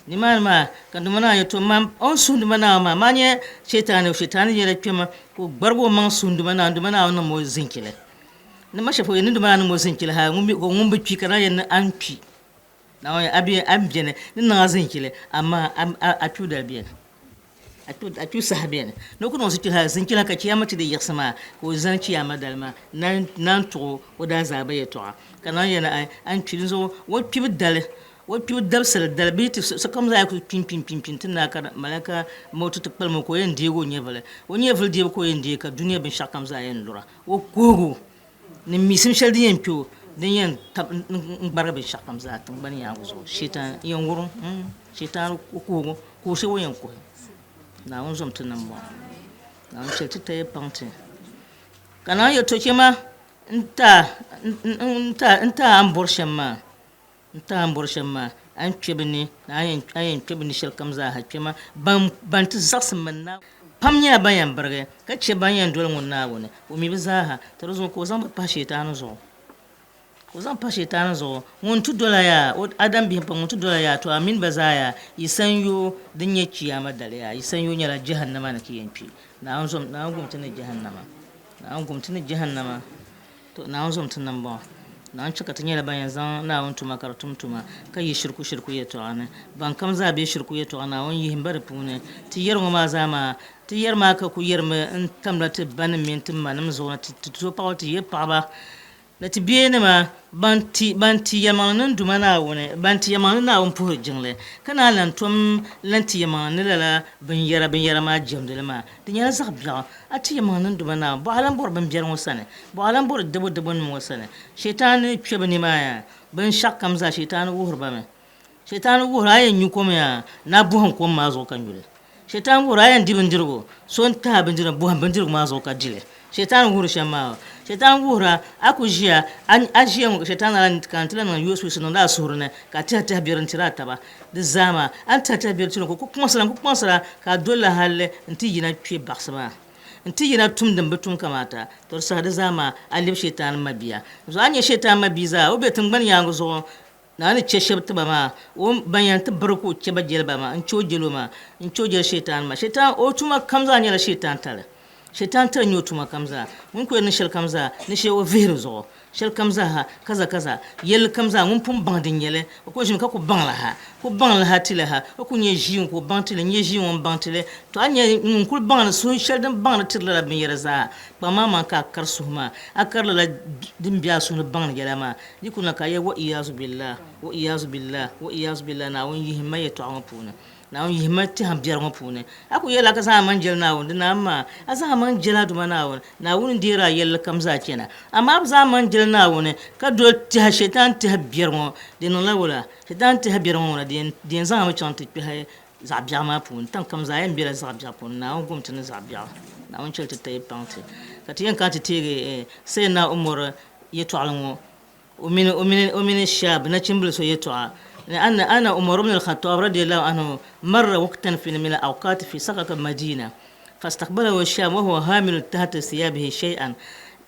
nimaani maa ka duma naa yɛtɔ man o ni suhi duma naa maa maa nyɛ shɛtaani shɛtaani nyɛla kpɛma ka o gbarigi o maŋ suhi duma naa duma naa niŋ o zinchili ni ma shɛba ni duma naa niŋ o zinchili ha ŋun bi kpi ka naa yɛli ni a ni kpi. Naawuni a be a ni beni ni niŋ a zinchili, amaa a kpibu dali beni. A kpibu saha beni. Ni o ku niŋ zinchili hali, zinchili hali ka chiyaama ti di yiɣisi maa, ka o zani chiyaama dali maa naan tuɣi o daazaaba yɛtɔɣa. Ka Naawuni yɛli ni a ni kpi, dinzuɣu o kpibu dali, o kpibu dabisili dali bee ti sokam zaa kuli kpi n-kpi n-kpi n-kpi nti naai ka malaika mauti ti kpalim o ka o yɛn deegi o nyɛvili. O nyɛvili deebu ka o yɛn deei ka dunia binshɛɣukam zaa yɛn lura. O kuhigu ni miisim shɛli din yɛn kpe o din yɛn tab n-gbarigi binshɛɣukam zaa tiŋgbani yaaŋa zuɣu. Shiitan yɛn wurim, shiitan o kuhigu, kuhi shɛli o yɛn kuhi. Naawuni zom ti nambɔɣu. Naawuni chɛli ti taya paŋ ti. Ka Naawuni yɛli, Tɔ chɛ ma n-ti a a ni bɔri shɛm maa. N ti a ni bɔri shɛm maa, a ni kpe bɛ ni, ni a yɛn kpe bɛ ni shɛlikam zaa ha kpɛma. Ban ti zaɣisi mini Naawuni pam nyɛla ban yɛn birigi, ka chɛ ban yɛn doli ŋun Naawuni, o mi bɛ zaa ha. To di zuɣu ka o zaŋ ba pahi Shiitaani zuɣu. Ka o zaŋ pahi Shiitaani zuɣu. Ŋun ti dol a yaa, o Adam bihi pam, ŋun ti dol a yaa, to a mini ba zaa yaa, yi sanyoo din nyɛ Chiyaama dali yaa, yi sanyoo nyɛla Jahannama ni ka yɛn kpi. Naawuni zom, Naawuni gum ti ni Jahannama. Naawuni gum ti ni Jahannama. To Naawuni zom ti nambɔɣu. Naawuni chɛ ka ti nyɛla ban yɛn zaŋ Naawuni tuma ka di tum tuma, ka yi shiriku shiriku yɛtɔɣa ni. Bankam zaa be shiriku yɛtɔɣa Naawuni yihim ba di puuni. Ti yɛri ŋɔ maa zaa maa, ti yɛri maa ka ku yɛrimi n-tamla ti banim mini ti manim zuɣu ni ti ti paɣiba ti ye paɣiba ni ti beenima ban ti ban ti yɛlimaŋli ni n Duuma Naawuni, ban ti yɛlimaŋli ni Naawuni puhiri jiŋli, ka naan lan tom lan ti yɛlimaŋli ni lala binyɛra binyɛra maa jɛmdili maa. Di nyɛla zaɣ biɛɣu. A ti yɛlimaŋli ni n Duuma Naawuni, bɔɣa lan bɔri bimbiɛri ŋɔ sani, bɔɣa lan bɔri dabodabonima ŋɔ sani. Shiitaani ni kpe bɛ ni maa yaa, binshɛɣukam zaa Shiitaani wuhiri ba mi. Shiitaani wuhiri a yɛn nyu kom yaa, ni a bɔhim kom maa zuɣu ka nyu li. Shiitaani wuhiri a yɛn di bindirigu, so n-tahi a bindirigu, bɔhim bindirigu maa zuɣu ka di li. Shiitaani wuhiri shɛm maa, Shiitaani wuhiri a, a ku ʒiya, a ʒiya ŋɔ ka Shiitaani lan ka n-ti lan niŋ yoosuyusi niŋdi a suhuri ni, ka a tɛhi tɛhi biɛri n-tiri a taba. Di zaa maa, a ni tɛhi tɛhi biɛri tiri o ka o ku kpaŋsira n-ku kpaŋsira ka a dolila halli nti yina kpe baɣisi maa, nti yina tum din bi tum kamaata. To di saha di zaa maa, a lebi Shiitaani mabia. Zuɣu a ni nya Shiitaani mabia zaa, o be tiŋgbani yaaŋa zuɣu Naa ni chɛ shɛba ti ba maa, o ban yɛn ti biri ka o chɛ ba jɛli ba maa, n-chɛ o jɛli o maa, n-chɛ o jɛli Shiitaan maa. Shiitaan, o tuma kam zaa nyɛla Shiitaan tali. Shiitaan tali n-nyɛ o tuma kam zaa. Ŋun ku yɛn niŋ shɛli kam zaa, ni shee o vihiri zuɣu. Shɛli kam zaa ha, kaza kaza, yɛlli kam zaa, ŋun pun baŋ din nyɛ li, o ku ʒimi ka ku baŋ li ha, ku baŋ li ha ti li ha, o ku nya ʒii ŋɔ ka o baŋ ti li, n-nya ʒii ŋɔ m-baŋ ti li. To a ni nya ŋun kul baŋdi suhu shɛli din baŋdi tiri lala binyɛra zaa, kpaŋmaŋmaŋ ka a kari suhu maa, a kari lala din be a suhu ni baŋdi yɛla maa. Di ku na ka a yɛli, Wa iyazu billah, wa iyazu billah, wa iyazu billah, Naawuni yihim ma yɛtɔɣa ŋɔ puuni, Naawuni yihim ma tɛha biɛri ŋɔ puuni. A ku yɛli a ka zaŋ a maŋ jɛli Naawuni, di naam maa, a zaŋ a maŋ jɛli a Duuma Naawuni, Naawuni n-deeri a yɛlli kam zaa chana. Amaa a bi zaŋ a maŋ jɛli Naawuni ka doli tɛha, Shɛitan tɛha biɛri ŋɔ, di niŋla wula? Shɛitan tɛha biɛri ŋɔ ŋuna, di yɛn zaŋ a mi chaŋ ti kpɛhi zaɣ biɛɣu maa puuni. Tiŋ kam zaa yɛn bela zaɣ biɛɣu puuni. Naawuni gom ti ni zaɣ biɛɣu. Naawuni chɛli ti tayi paŋ ti. Ka ti yɛn kana ti teegi Sayyidina Umar yɛtɔɣili ŋɔ, o mini o mini o mini Shab nachimbili so yɛtɔɣa, ni anna ana Umar ibn al-Khattab radiyallahu anhu marra waqtan fi min al-awqat fi saqaq al-Madina fastaqbalahu Shab wa huwa hamilun tahta thiyabihi shay'an.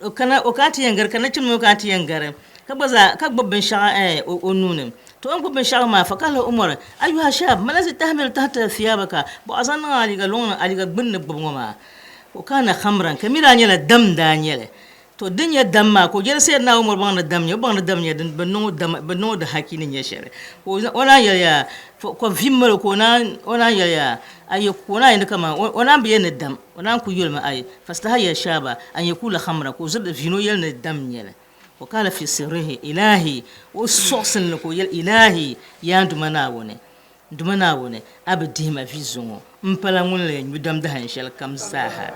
O kana o kana ti yɛn gari ka nachimbili ŋɔ kana ti yɛn gari ka gba zaa ka gbubi binshɛɣu eh, o o nuu ni. To o ni gbubi binshɛɣu maa faqala Umar ayuha Shab ma lazi tahmilu tahta thiyabaka bɔ a zaŋ niŋ a liiga lɔŋ ni a liiga gbunni gbubi ŋɔ maa. Wa kana khamran ka mi daa nyɛla dam daa nyɛli. To din nyɛ dam maa ka o jɛli Sayyidina Umar baŋ ni dam nyɛ, o baŋ ni dam nyɛ din bi niŋ o dam, bi niŋ o di haki ni nyɛ shɛli. Ka o naan yɛli yaa, ka vi mali o ka o naan, o naan yɛli yaa, ayi, ka o naan yɛli kaman o naan bi yɛli ni dam, o naan ku yolimi ayi, fastahaya shaaba an yakula khamra, ka o ziri vi ni o yɛli ni dam nyɛli. Wa kala fi sirrihi, Ilahi, o suɣisinli ka o yɛli, Ilahi, yaa n Duuma Naawuni, n Duuma Naawuni, a bi dihi ma vi zuŋɔ, m pala ŋun lee nyu dam dahin shɛli kam zaaha.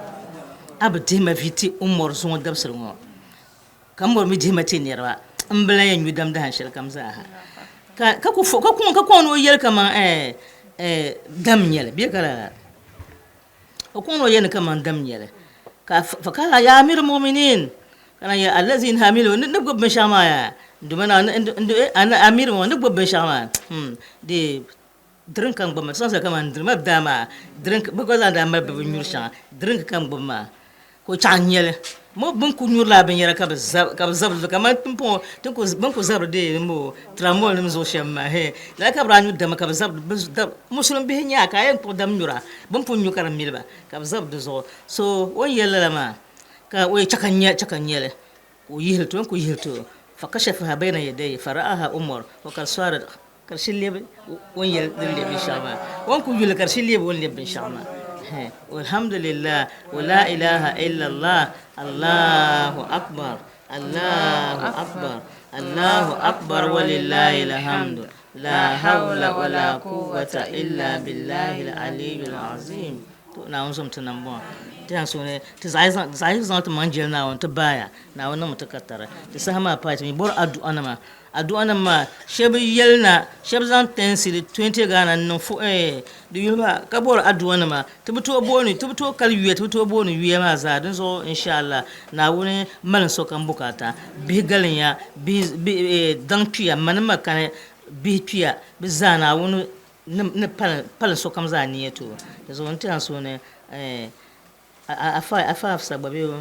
A bi dihi ma vi ti Umar zuŋɔ dabisili ŋɔ, ka Umar mi dihi ma ti niriba, m bi lan yɛn nyu dam dahin shɛli kam zaaha. Ka ka ku fo, ka kuŋ, ka kuŋ ni o yɛli kaman, Ɛɛ, ɛɛ, dam n-nyɛ li bee ka lala? O kuŋ ni o yɛli ni kaman dam n-nyɛ li. Ka fakala ya amir muminin, ka lan yɛli allazi hamilu, ni gbubi binshɛɣu maa yaa, duma na amir ŋɔ ni gbubi binshɛɣu maa, di drink ka n gbubi maa, ti kaman drink ma daa maa drink bɛ gba zaa daa mali bɛ binyuri shɛŋa drink ka n gbubi maa. Ko chaɣ n-nyɛli mo bɛ ni ku nyuri lala binyɛra ka bɛ zabiri li kamani pumpɔŋɔ bɛ ni ku zabiri dee mo tramol nim zuɣu shɛm maa hee lala ka bɛ daa nyu dama ka bɛ zabiri musulim bihi n-nyɛ a ka a yɛn kpuɣi dam nyura bɛ ni pun nyu ka di mili ba ka bɛ zabiri di zuɣu so o ni yɛli lala maa ka o yɛli chɛ ka n nya li ka o yihi li ti o ni ku yihi li ti o fakashafaha bayna yadayhi fara'aha Umar wa kad sarat. ka di shiri lebi o ni yɛli din lebi binshɛɣu maa. O ni kuli yuli ka di shiri lebi o ni lebi binshɛɣu maa. Alhamdulillah wa la ilaha illallah Allahu akbar Allahu akbar Allahu akbar walillahi alhamdu la hawla wa la quwwata illa billahi al-aliyyil azim. To Naawuni zom ti nam bɔŋɔ. Ti yɛn suhi ni ti zaɣi zaŋ ti maŋ jɛli Naawuni ti baaya Naawuni niŋmi ti katari. Di saha maa paai ti mi bɔri aduanima. Aduanima maa shɛba yɛli na shɛba zaŋ 10 cedi 20 Ghana n-niŋ fu eh di yuli maa ka bɔri aduanima. Ti bi tooi booni ti bi tooi kali yuya ti bi tooi booni yuya maa zaa dinzuɣu inshallah Naawuni malim sokam bukaata. Bihi galinya bihi eh daŋ kpiya manima kani bihi kpiya bɛ zaa Naawuni ni pali sokam zaa nia ti o. Di zuɣu n tɛha suhu ni afa Hafsa gba bee o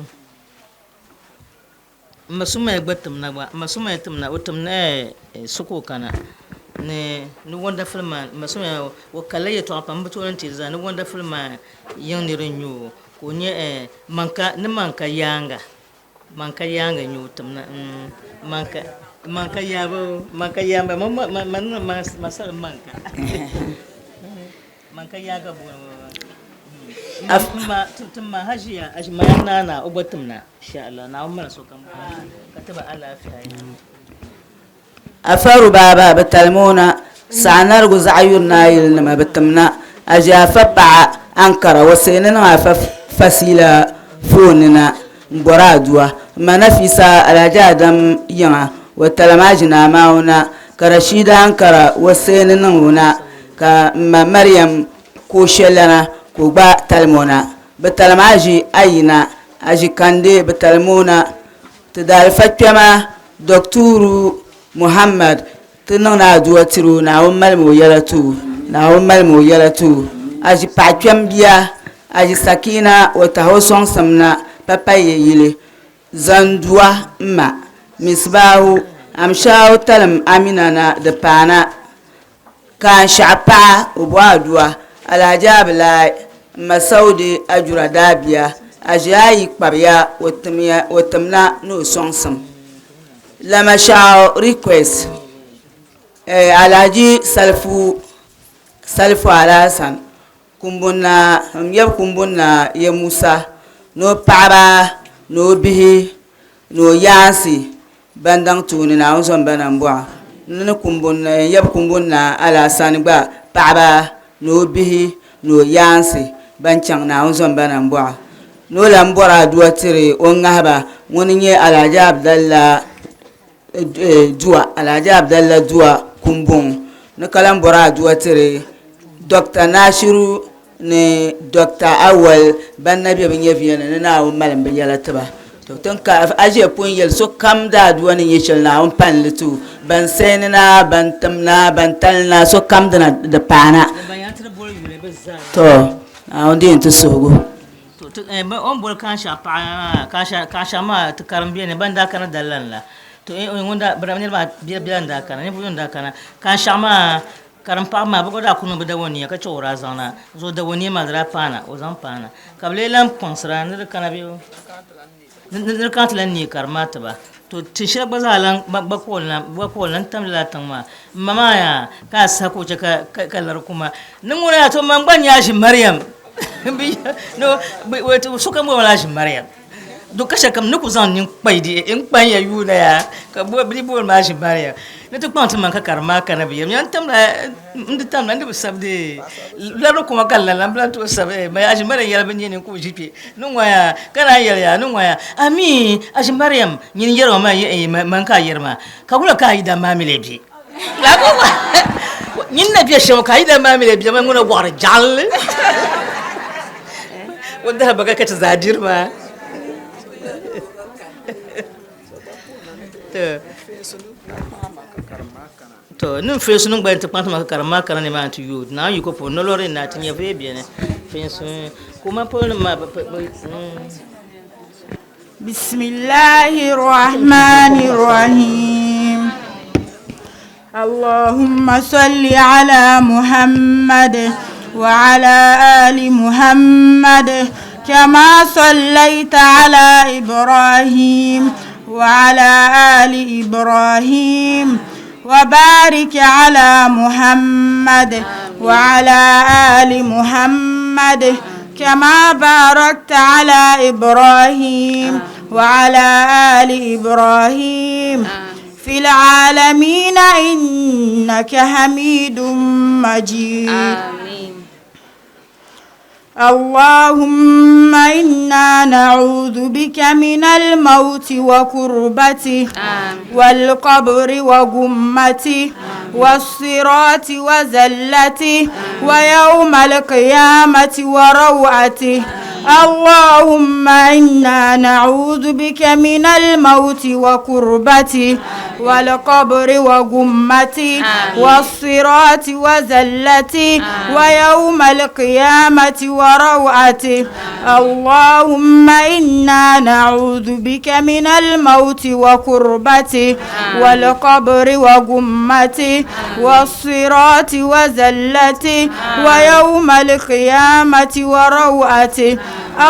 m ma Sumaya gba timna gba, m ma Sumaya timna o timna suku kana ni ni wonderful man, m ma Sumaya o kalila yɛtɔɣa pam m bi tooi ni ti zaa ni wonderful man yiŋ nira n-nyɛ o ka o nyɛ manka ni manka yaaŋa. Man ka yaaŋa n-nyɛ o tim na man ka man ka yaaba o man ka yaamba ma ma ma ma ma ma sali man ka man ka yaaga booni ma tim ma hajiya aji ma ya naana o gba tim na insha Allah Naawuni mali sokam ka ti ba alaafia. Afaru baaba bi talimi o na, saɣanarigu zaɣ yuri ni a yili nima bi tim na, a ʒe afa paɣa Ankara o sayi ni niŋ afa fasiila fooni na m-bɔri aduwa. M ma Nafisa Alhaji Adam yiŋa o talim Aji Naa o na, ka Rashida Ankara o sayi ni niŋ o na, ka m ma Mariam Kooshelana ka o gba talim o na. Bi talim Aji ayi na, Aji Kande bi talim o na. Ti daalifa kpɛma Doktuuru Muhammad ti niŋ ni aduwa tiri o, Naawuni malimi o yɛla ti o, Naawuni malimi o yɛla ti o. Aʒi paɣa kpɛm bia, Aʒi Sakina o tahi o sɔŋsim na papaye yili. Zandua m ma, Misbahu, Amshaawu talim Amina na di paana. Ka Anshɛɣu paɣa o bo aduwa, Alhaji Abilai, m ma Saudi Ajura daabia, aʒi ayi kpabiya o timna ni o sɔŋsim. Lamashɛɣu request, Alhaji Salifu Salifu Alhassan Kumbunna, m yab Kumbunna ya Musa ni o paɣaba ni o bihi ni o yaansi ban daŋ tooni Naawuni zom ba nambɔɣu ni ni n yab Kumbunna Alhassani gba paɣaba ni o bihi ni o yaansi ban chaŋ Naawuni zom ba nambɔɣu ni o lan bɔri aduwa tiri o ŋahiba ŋuni n-nyɛ Alhaji Abdalla Dua, Alhaji Abdalla Dua Kumbuŋ ni ka lan bɔri aduwa tiri Doctor Nashiru ni Doctor Awal ban na be bɛ nyɛviya ni ni Naawuni malim bɛ yɛla ti ba. To tin ka a ʒiya pun yɛli sokam daadua ni nyɛ shɛli Naawuni pani li ti o, ban sayini na, ban tim na, ban tali na, sokam dina di paana. To Naawuni deei ti suhigu. To ti o ni boli Kansha paɣa maa, Kansha maa ti karim beni ban daa kana Dalilan la. To ŋun daa, niriba bela n daa kana, ninvuɣ yino n daa kana. Kanshaɣu maa Karim paɣaba maa, bɛ gba daa ku niŋ bɛ dawoniya ka chɛ o daa zaŋ na. Zuɣu dawoniya maa di daa paana, o zaŋ paana. Ka bɛ lee lan kpaŋsira ni di kana bɛ ni di kana ti lan neei karim maa ti ba. To tin shɛli gba zaa lan gba ka o lan gba ka o lan tam lala tiŋ maa. M ma maa yaa ka a saha ka o chɛ ka ka lari kuma. Ni ŋuna yaa to man gba n-nyɛ Aʒi Mariam. Sokam gba mali Aʒi Mariam. Do ka shɛlikam ni ku zaŋ ninkpayi di n kpan ya yuuna ya ka bɛ booni ma Ʒimbariya ni ti kpaŋ ti maŋ ka karim maa kana bɛ yɛm ya n tamla n di tamla n di bi sabi dee lari kuma ka n lan lan bi lan tooi sabi ma ya Ʒimbariya yɛli bɛ nyɛ ni ku ʒi kpe ni ŋɔ ya ka naan yɛli ya ni ŋɔ ya amii Ʒimbariya nyini yɛri ŋɔ maa man ka a yɛri maa ka wula ka a yidana maa mi lee be nyini na be shɛm ka a yidana maa mi lee be maa ŋuna wɔɣiri jaɣilli O daa baga ka ti zaa diri maa. To nim feesu nim gba ti kpaŋ ti ka karim maa kana ni maa ti yooi naa yi ko puuni nolori na ti nyɛ vee beni feesu kuma polo nim maa Bismillahi rahmani rahim. Allahumma salli ala Muhammad wa ala ali Muhammad kama sallaita ala Ibrahim wa ala ali Ibrahim. وبارك على محمد وعلى آل محمد كما باركت على إبراهيم وعلى آل إبراهيم في العالمين إنك حميد مجيد آمين اللهم إنا نعوذ بك من الموت وكربته والقبر وغمته والصراط وزلته ويوم القيامة وروعته اللهم إنا نعوذ بك من الموت وكربته والقبر وغمته والصراط وزلته ويوم القيامة وروعته اللهم إنا نعوذ بك من الموت وكربته والقبر وغمته والصراط وزلته ويوم القيامة وروعته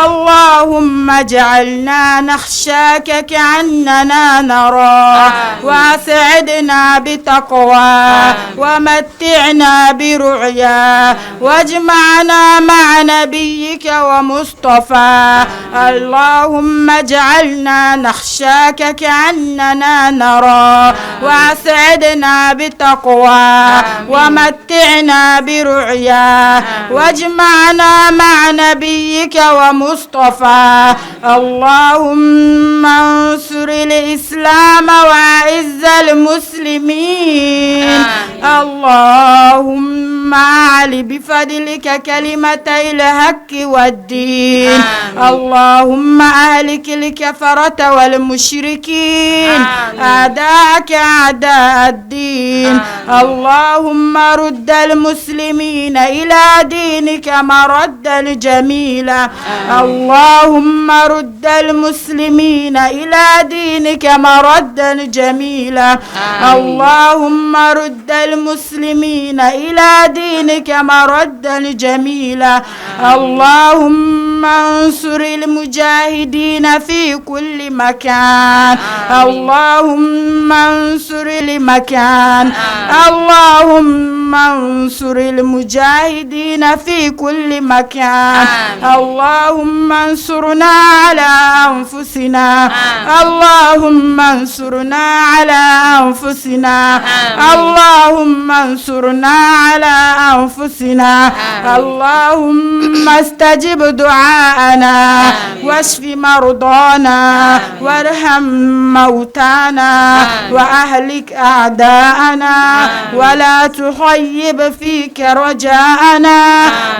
اللهم اجعلنا نخشاك كأننا نرى واسعدنا بتقوى ومتعنا برعيا واجمعنا مع نبيك ومصطفى اللهم اجعلنا نخشاك كأننا نرى واسعدنا بتقوى ومتعنا برعيا واجمعنا مع نبيك ومصطفى اللهم انصر الإسلام وأعز المسلمين اللهم أعل بفضلك كلمتي الحق والدين اللهم أهلك الكفرة والمشركين أعداءك أعداء الدين اللهم رد المسلمين إلى دينك مردا جميلا اللهم رد المسلمين إلى دينك مردا جميلا اللهم رد المسلمين إلى دينك مردا جميلا اللهم انصر المجاهدين في كل مكان اللهم انصر المكان اللهم انصر المجاهدين في كل مكان اللهم انصرنا على أنفسنا اللهم انصرنا على أنفسنا اللهم انصرنا على أنفسنا اللهم استجب دعاءنا واشف مرضانا وارحم موتانا وأهلك أعداءنا ولا تخيب فيك رجاءنا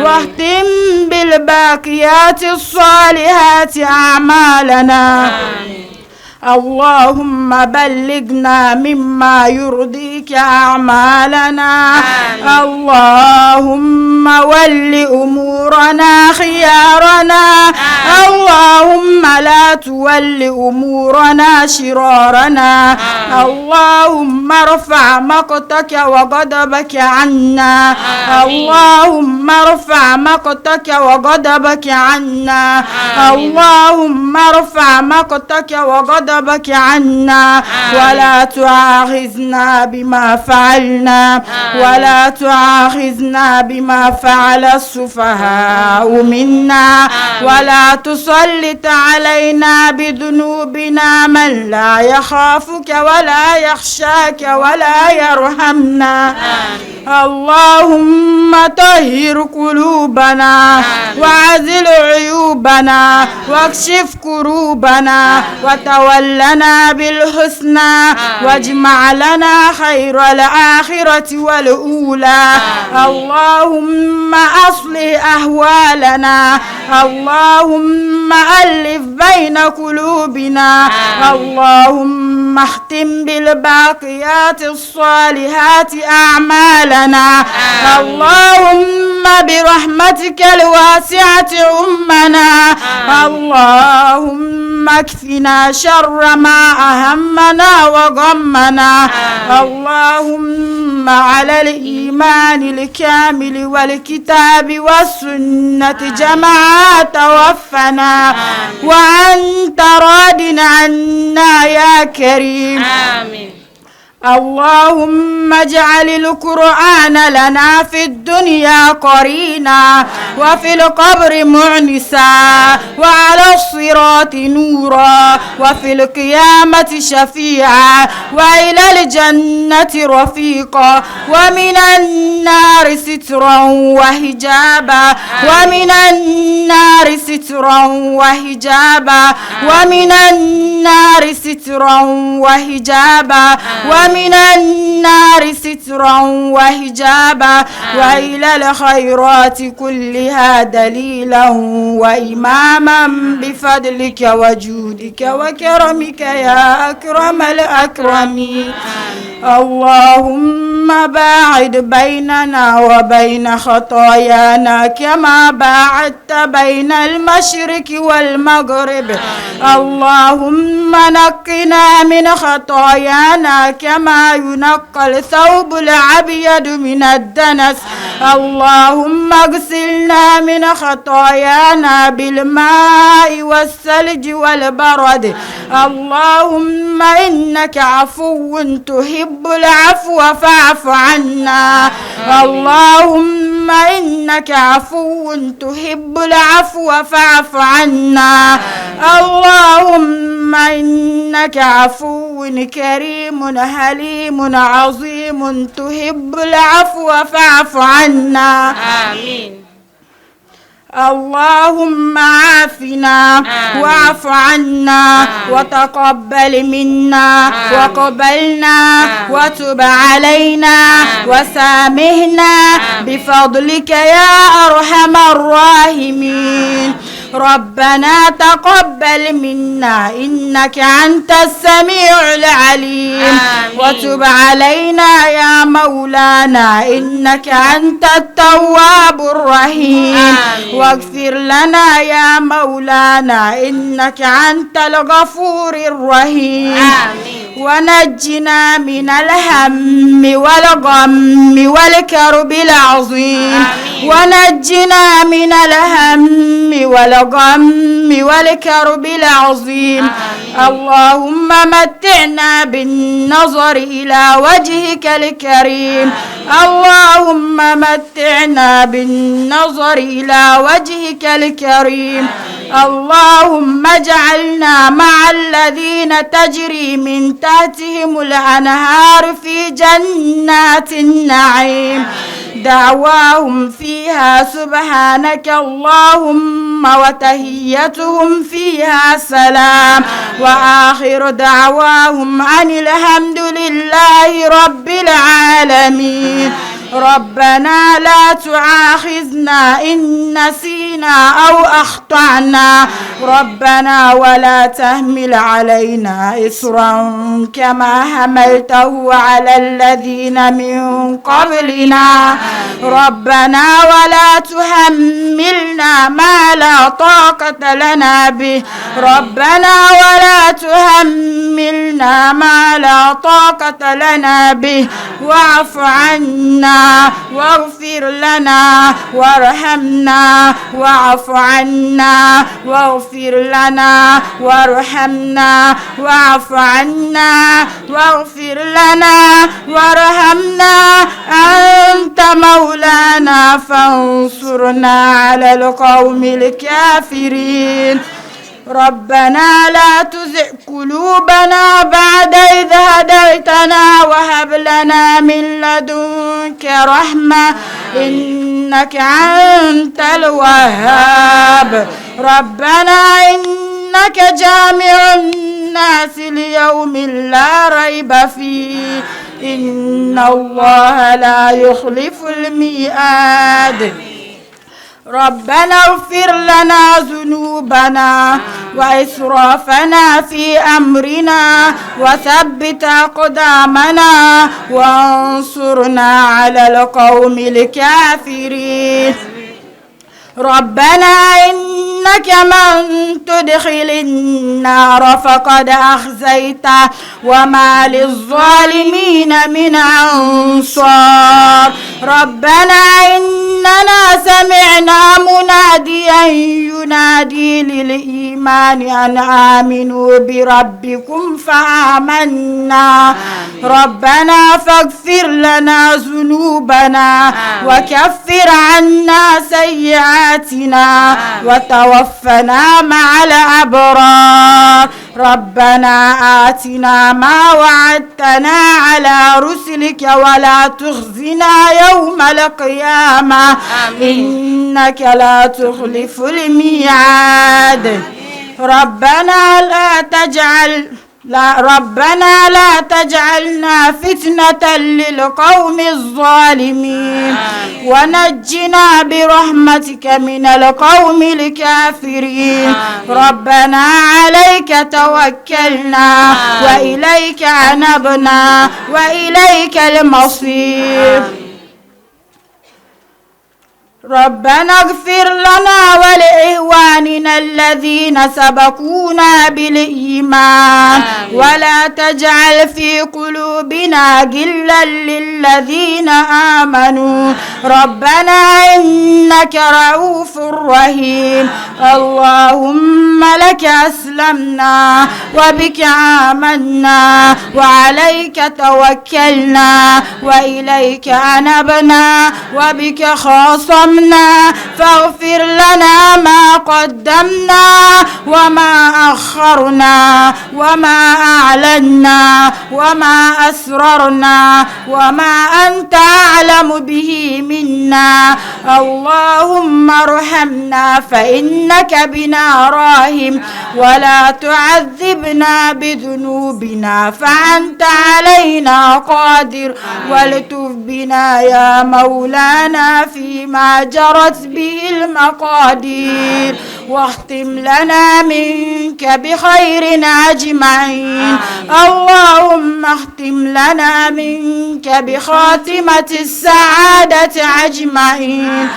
واختم بالباقيات الصالحات أعمالنا اللهم بلغنا مما يرضيك أعمالنا اللهم ول أمورنا خيارنا اللهم لا تول أمورنا شرارنا اللهم ارفع مقتك وغضبك عنا اللهم ارفع مقتك وغضبك عنا اللهم ارفع مقتك وغضبك عنا ولا تؤاخذنا بما فعلنا ولا تؤاخذنا بما فعل السفهاء منا ولا تسلط علينا بذنوبنا من لا يخافك ولا يخشاك ولا يرحمنا اللهم طهر قلوبنا وعزل عيوبنا واكشف كروبنا وتولنا بالحسنى واجمع لنا خير الآخرة والأولى اللهم أصلح أهوالنا اللهم ألف بين قلوبنا اللهم اختم بالباقيات الصالحات أعمالنا اللهم برحمتك الواسعة أمنا اللهم اكفنا شر ما أهمنا وغمنا اللهم على الإيمان الكامل والكتاب والسنة جمعا توفنا وأنت راض عنا يا كريم آمين اللهم اجعل القرآن لنا في الدنيا قرينا وفي القبر معنسا وعلى الصراط نورا وفي القيامة شفيعا وإلى الجنة رفيقا ومن النار سترا وحجابا ومن النار سترا وحجابا ومن النار سترا وحجابا ومن النار سترا وحجابا وإلى الخيرات كلها دليلا وإماما بفضلك وجودك وكرمك يا أكرم الأكرمين اللهم باعد بيننا وبين خطايانا كما باعدت بين المشرق والمغرب اللهم نقنا من خطايانا كما ينقى الثوب الأبيض من الدنس اللهم اغسلنا من خطايانا بالماء والثلج والبرد اللهم إنك عفو تحب العفو فاعف عنا اللهم إنك عفو تحب العفو فاعف عنا اللهم إنك عفو كريم حليم عظيم تحب العفو فاعف عنا آمين اللهم عافنا واعف عنا وتقبل منا وقبلنا وتب علينا وسامحنا بفضلك يا أرحم الراحمين ربنا تقبل منا إنك أنت السميع العليم آمين. وتب علينا يا مولانا إنك أنت التواب الرحيم آمين. واغفر لنا يا مولانا إنك أنت الغفور الرحيم آمين. ونجنا من الهم والغم والكرب العظيم آمين. ونجنا من الهم والغم والكرب العظيم اللهم متعنا بالنظر إلى وجهك الكريم اللهم متعنا بالنظر إلى وجهك الكريم اللهم اجعلنا مع الذين تجري من تحتهم الأنهار في جنات النعيم دعواهم فيها سبحانك اللهم وتحيتهم فيها سلام وآخر دعواهم أن الحمد لله رب العالمين ربنا لا تعاخذنا إن نسينا أو أخطأنا ربنا ولا تحمل علينا إصرا كما حملته على الذين من قبلنا ربنا ولا تحملنا ما لا طاقة لنا به ربنا ولا تحملنا ما لا طاقة لنا به واعف عنا واغفر لنا وارحمنا واعف عنا واغفر لنا وارحمنا واعف عنا واغفر لنا وارحمنا أنت مولانا فانصرنا على القوم الكافرين ربنا لا تزغ قلوبنا بعد إذ هديتنا وهب لنا من لدنك رحمة إنك أنت الوهاب ربنا إنك جامع الناس ليوم لا ريب فيه إن الله لا يخلف الميعاد ربنا اغفر لنا ذنوبنا وإسرافنا في أمرنا وثبت أقدامنا وانصرنا على القوم الكافرين ربنا إنك من تدخل النار فقد أخزيته وما للظالمين من أنصار ربنا إنك إننا سمعنا مناديا ينادي للإيمان أن آمنوا بربكم فآمنا ربنا فاغفر لنا ذنوبنا وكفر عنا سيئاتنا وتوفنا مع الأبرار ربنا آتنا ما وعدتنا على رسلك ولا تخزنا يوم القيامة إنك لا تخلف الميعاد ربنا لا تجعل لا ربنا لا تجعلنا فتنة للقوم الظالمين ونجنا برحمتك من القوم الكافرين ربنا عليك توكلنا وإليك أنبنا وإليك المصير ربنا اغفر لنا ولإخواننا الذين سبقونا بالإيمان ولا تجعل في قلوبنا غلا للذين آمنوا ربنا إنك رؤوف رحيم اللهم لك أسلمنا وبك آمنا وعليك توكلنا وإليك أنبنا وبك خاصمنا فاغفر لنا ما قدمنا وما أخرنا وما أعلنا وما أسررنا وما أنت أعلم به منا اللهم ارحمنا فإنك بنا راحم ولا تعذبنا بذنوبنا فأنت علينا قادر والتف بنا يا مولانا فيما جرت به المقادير واختم لنا منك بخير أجمعين اللهم اختم لنا منك بخاتمة السعادة أجمعين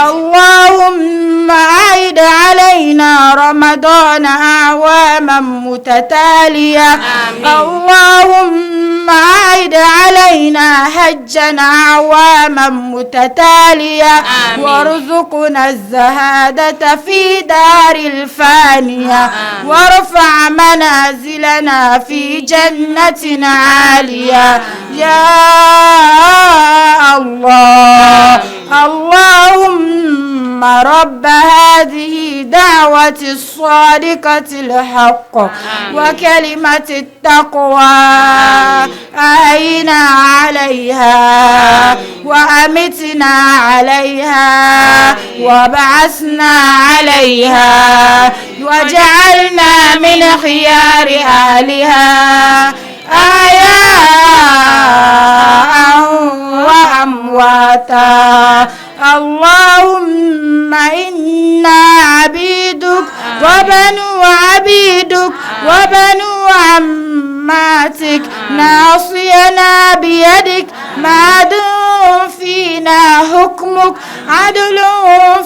اللهم أعد علينا رمضان أعواما متتالية اللهم أعد علينا حجا أعواما متتالية وارزقنا الزهادة في دار الفانية وارفع منازلنا في جنة عالية يا الله اللهم رب هذه دعوة الصادقة الحق وكلمة التقوى أعينا عليها وأمتنا عليها وبعثنا عليها وجعلنا من خيار أهلها أحياء وأمواتا اللهم إنا عبيدك وبنو عبيدك وبنو عماتك ناصينا بيدك ماض فينا حكمك عدل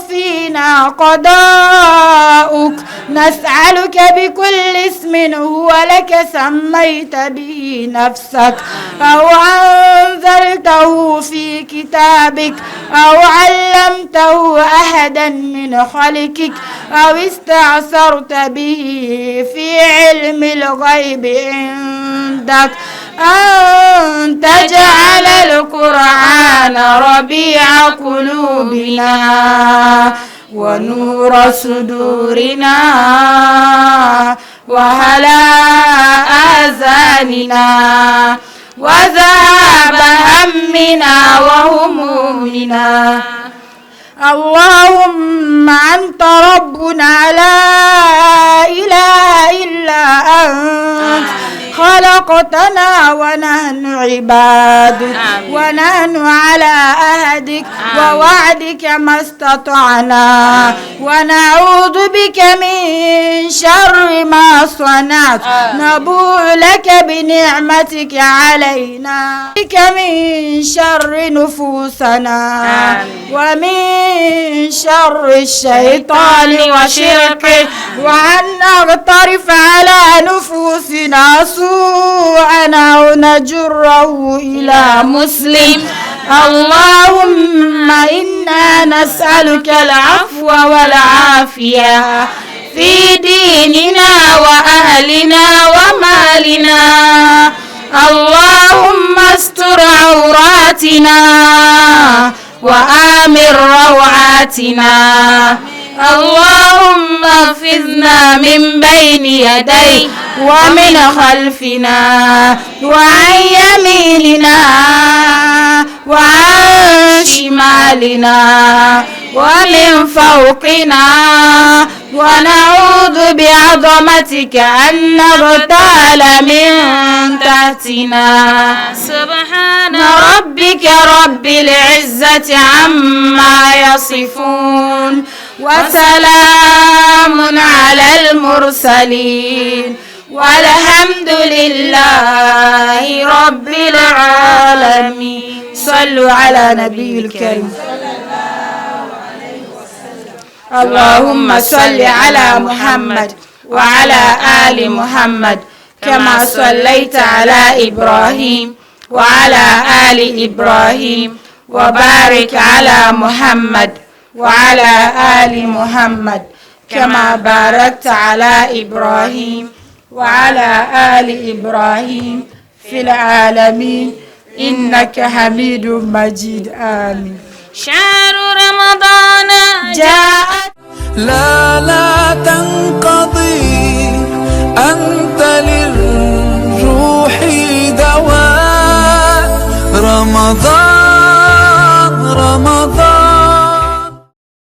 فينا قضاؤك نسألك بكل اسم هو لك سميت به نفسك أو أنزلته في كتابك أو علمته أحدا من خلقك أو استأثرت به في علم الغيب عندك أن تجعل القرآن ربيع قلوبنا ونور صدورنا وهلاء آذاننا وذهاب همنا وهمومنا اللهم أنت ربنا لا إله إلا أنت خلقتنا ونحن عبادك ونحن على عهدك ووعدك ما استطعنا ونعوذ بك من شر ما صنعت نبوء لك بنعمتك علينا بك من شر نفوسنا ومن شر الشيطان وشركه وأن نغترف على نفوسنا سوءا أو نجره إلى مسلم اللهم إنا نسألك العفو والعافية في ديننا وأهلنا ومالنا. اللهم استر عوراتنا وآمن روعاتنا. اللهم احفظنا من بين يدي ومن خلفنا وعن يميننا وعن شمالنا ومن فوقنا، ونعوذ بعظمتك أن نغتال من تحتنا. سبحان ربك رب العزة عما يصفون، وسلام على المرسلين، والحمد لله رب العالمين. صلوا على نبي الكريم. اللهم صل على محمد وعلى آل محمد كما صليت على إبراهيم وعلى آل إبراهيم، وبارك على محمد وعلى آل محمد كما باركت على إبراهيم وعلى آل إبراهيم في العالمين إنك حميد مجيد. آمين. شهر رمضان جاء لا لا تنقضي، أنت للروح دواء. رمضان.